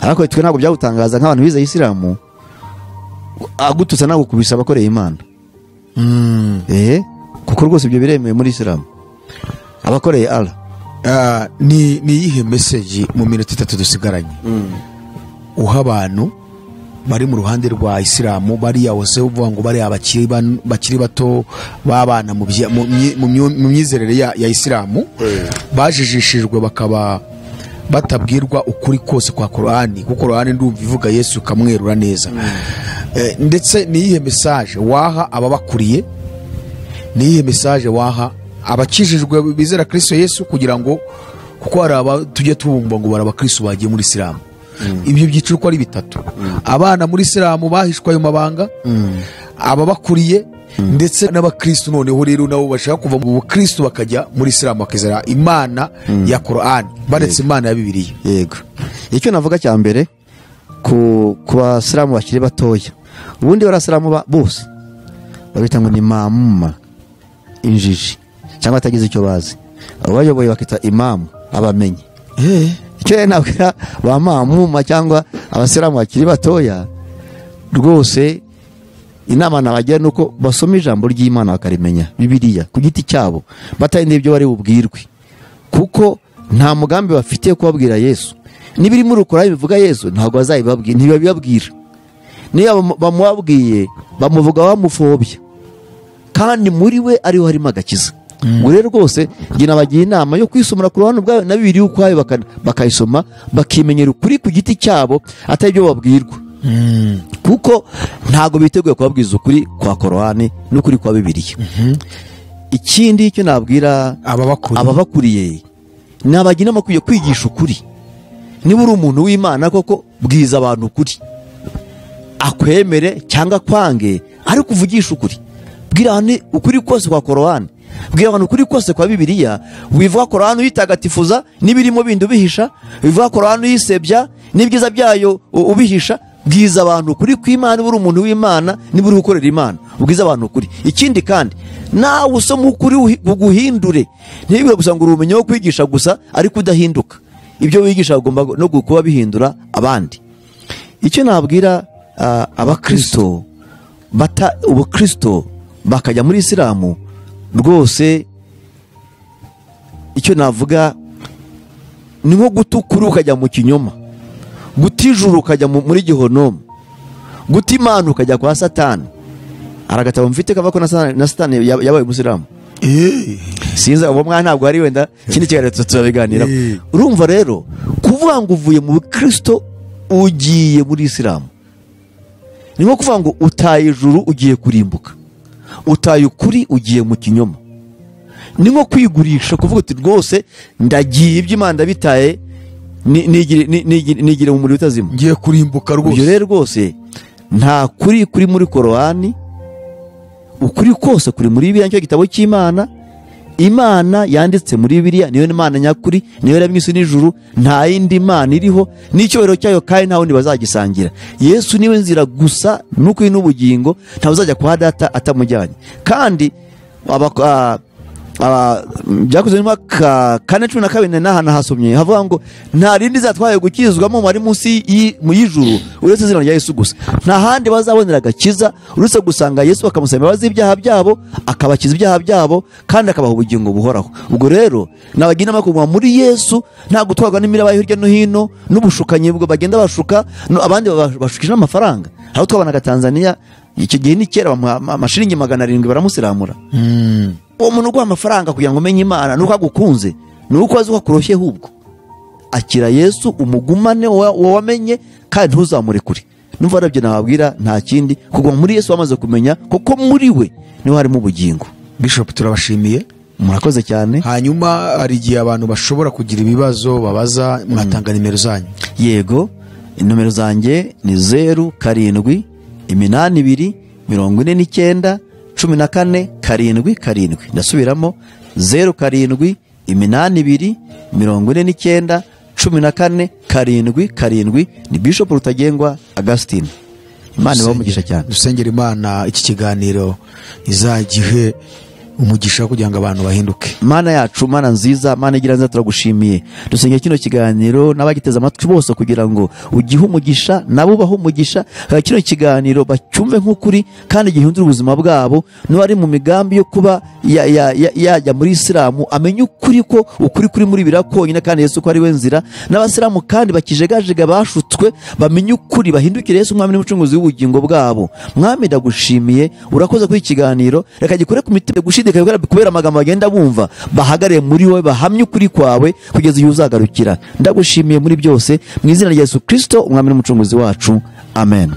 S2: Ariko twe ntabwo byagutangaza nk'abantu bize Isilamu, agututsa nagukubisa abakoreye Imana. Kuko rwose ibyo biremewe muri Isilamu, abakoreye Allah.
S1: Ni iyihe message mu minota 3 dusigaranye uha abantu bari mu ruhande rwa Isilamu, bari yawose uvuga ngo bari abakiri bato babana mu myizerere ya Isilamu, bajijishijwe bakaba batabwirwa ukuri kose kwa Korani, kuko Korani ndumva ivuga Yesu kamwerura neza. Ndetse ni iyihe message waha ababakuriye, ni iyihe message waha abakijijwe bizera Kristo Yesu, kugira ngo kuko hari aba tujye tubumva ngo bari abakristo bagiye muri Isilamu. Ibyo byiciro uko ari bitatu, abana muri Isilamu bahishwa ayo mabanga, ababakuriye ndetse n'abakristo noneho rero nabo bashaka kuva mu bukristo bakajya muri Isilamu bakizera Imana ya Korani baretse Imana ya Bibiliya.
S2: Yego, icyo navuga cya mbere ku basilamu bakiri batoya, ubundi barasilamu bose babita ngo ni mamuma, injiji cyangwa atagize icyo bazi, abayoboye bakita imamu, abamenyi. Icyo nabwira ba mamuma cyangwa abasilamu bakiri batoya rwose, inama nabagira nuko basoma ijambo ry'Imana bakarimenya, Bibiliya ku giti cyabo, batarinda ibyo bari bubwirwe, kuko nta mugambi bafite kubabwira Yesu. Nibiri muri Korani bivuga Yesu ntabwo bazayibabwira, ntibabibabwira. Niyo bamubabwiye bamuvuga bamufobya, kandi muri we ariho harimo agakiza. Ngo rero rwose njye nabagira inama yo kwisomera Korani ubwayo na Bibiliya ukwayo, bakayisoma bakimenyera ukuri ku giti cyabo atari ibyo babwirwa. Kuko ntago biteguye kubabwiza ukuri kwa Korani n'ukuri kwa Bibiliya. Ikindi cyo nabwira ababakuriye, nabagira inama kwigisha ukuri. Niba uri umuntu w'Imana koko, bwiza abantu ukuri, akwemere cyangwa kwange, ariko uvugisha ukuri. Bwira abantu ukuri kose kwa Korani, bwira abantu ukuri kose kwa Bibiliya. Wivuga Korani uyitagatifuza n'ibirimo bindi ubihisha, wivuga Korani uyisebya n'ibyiza byayo ubihisha. Bwiza abantu ukuri kw'Imana, uri umuntu w'Imana niba uri gukorera Imana, ubwiza abantu ukuri. Ikindi kandi Nawe usoma ukuri uguhindure, ntibibwe gusa ngo urumenye wo kwigisha gusa ariko udahinduka. Ibyo wigisha ugomba no kuba bihindura abandi. Icyo nabwira abakristo bata ubukristo bakajya muri Isilamu, rwose icyo navuga ni nko gutukura ukajya mu kinyoma, gutijuru ukajya muri gihonoma, guta Imana ukajya kwa Satani. Aragatabo mfite kava ko na Satani yabaye umusilamu. Sinzi uwo mwana ntabwo ari wenda ikindi kiganiro tuzabiganira. Urumva rero kuvuga ngo uvuye mu Kristo ugiye muri Isilamu ni nko kuvuga ngo utaye ijuru ugiye kurimbuka, utaye ukuri ugiye mu kinyoma. Ni nko kwigurisha, kuvuga uti rwose ndagiye iby'Imana ndabitaye, nigire mu muriro utazima,
S1: ngiye kurimbuka rwose.
S2: Ibyo rero rwose nta kuri kuri muri Korowani, ukuri kose kuri muri Bibiliya, nicyo gitabo cy'Imana. Imana yanditse muri Bibiliya niyo Imana nyakuri, niyo yaremye isi n'ijuru, nta yindi Mana iriho, n'icyubahiro cyayo kandi nta wundi bazagisangira. Yesu niwe nzira gusa n'ukuri n'ubugingo, ntawe uzajya kwa Data atamujyanye. Kandi byakozwe mu mwaka 4:12 n'ahantu hasomye havuga ngo nta rindi zatwaye gukizwamo ari munsi y'ijuru uretse izina rya Yesu gusa. Nta handi bazabonera agakiza uretse gusanga Yesu bakamusaba imbabazi z'ibyaha byabo, akabakiza ibyaha byabo kandi akabaha ubugingo buhoraho. Ubwo rero nabagira inama kuguma muri Yesu, nta gutwarwa n'imiraba hirya no hino n'ubushukanyi bwo bagenda bashuka, abandi bashukije n'amafaranga. Aho twabanaga Tanzania icyo gihe ni kera amashiringi 700 baramusiramura. Uwo muntu uguha amafaranga kugira ngo umenye Imana nuko agukunze, nuko azi ko akuroshye, hubwo akira Yesu umugumane wamenye kandi ntuzamurekure. Numva arabyo nababwira, nta kindi kuguma muri Yesu wamaze kumenya kuko muri we niho harimo ubugingo.
S1: Bishop turabashimiye,
S2: murakoze cyane.
S1: Hanyuma hari igihe abantu bashobora kugira ibibazo babaza, mwatanga nimero zanyu?
S2: Yego, nomero zanjye ni 0 7 82 49 14 7 7. Ndasubiramo 0 7 82 49 14 7 7. Ni Bishop Rutagengwa Augustine. Imana ibahe umugisha cyane.
S1: Dusengera Imana iki kiganiro izagihe umugisha kugira ngo abantu bahinduke.
S2: Mana yacu, Mana nziza, Mana igira neza, turagushimiye. Dusengera kino kiganiro n'abagiteze amatwi bose kugira ngo ugihe umugisha nabo baho umugisha. Kino kiganiro bacyumve nk'ukuri kandi gihindura ubuzima bwabo. N'uwari mu migambi yo kuba yajya muri Isilamu amenye ukuri ko ukuri kuri muri Bibiliya konyine kandi Yesu ko ari we nzira. N'abasilamu kandi bakijegajega bashutswe bamenye ukuri, bahindukire Yesu Umwami n'Umucunguzi w'ubugingo bwabo. Mwami ndagushimiye, urakoze kuri ikiganiro, reka gikore ku mitima gushidikanya kubera amagambo bagenda bumva, bahagare muri wowe, bahamye ukuri kwawe kugeza igihe uzagarukira. Ndagushimiye muri byose mu izina rya Yesu Kristo Umwami n'Umucunguzi wacu, amen.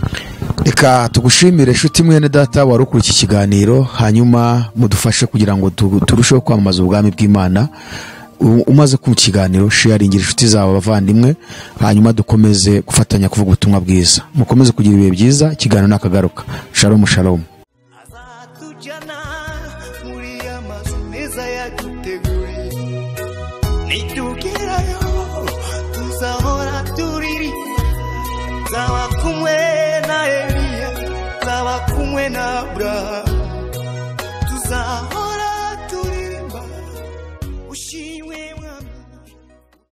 S1: Reka tugushimire nshuti mwene data wari ukuri iki kiganiro, hanyuma mudufashe kugira ngo turusheho kwamamaza ubwami bw'Imana. Umaze kumva ikiganiro, sharingira inshuti zawe, abavandimwe, hanyuma dukomeze gufatanya kuvuga ubutumwa bwiza. Mukomeze kugira ibihe byiza. Ikiganiro nakagaruka. Shalom shalom.
S3: Nzaba kumwe na Eliya, nzaba kumwe na Abrahamu.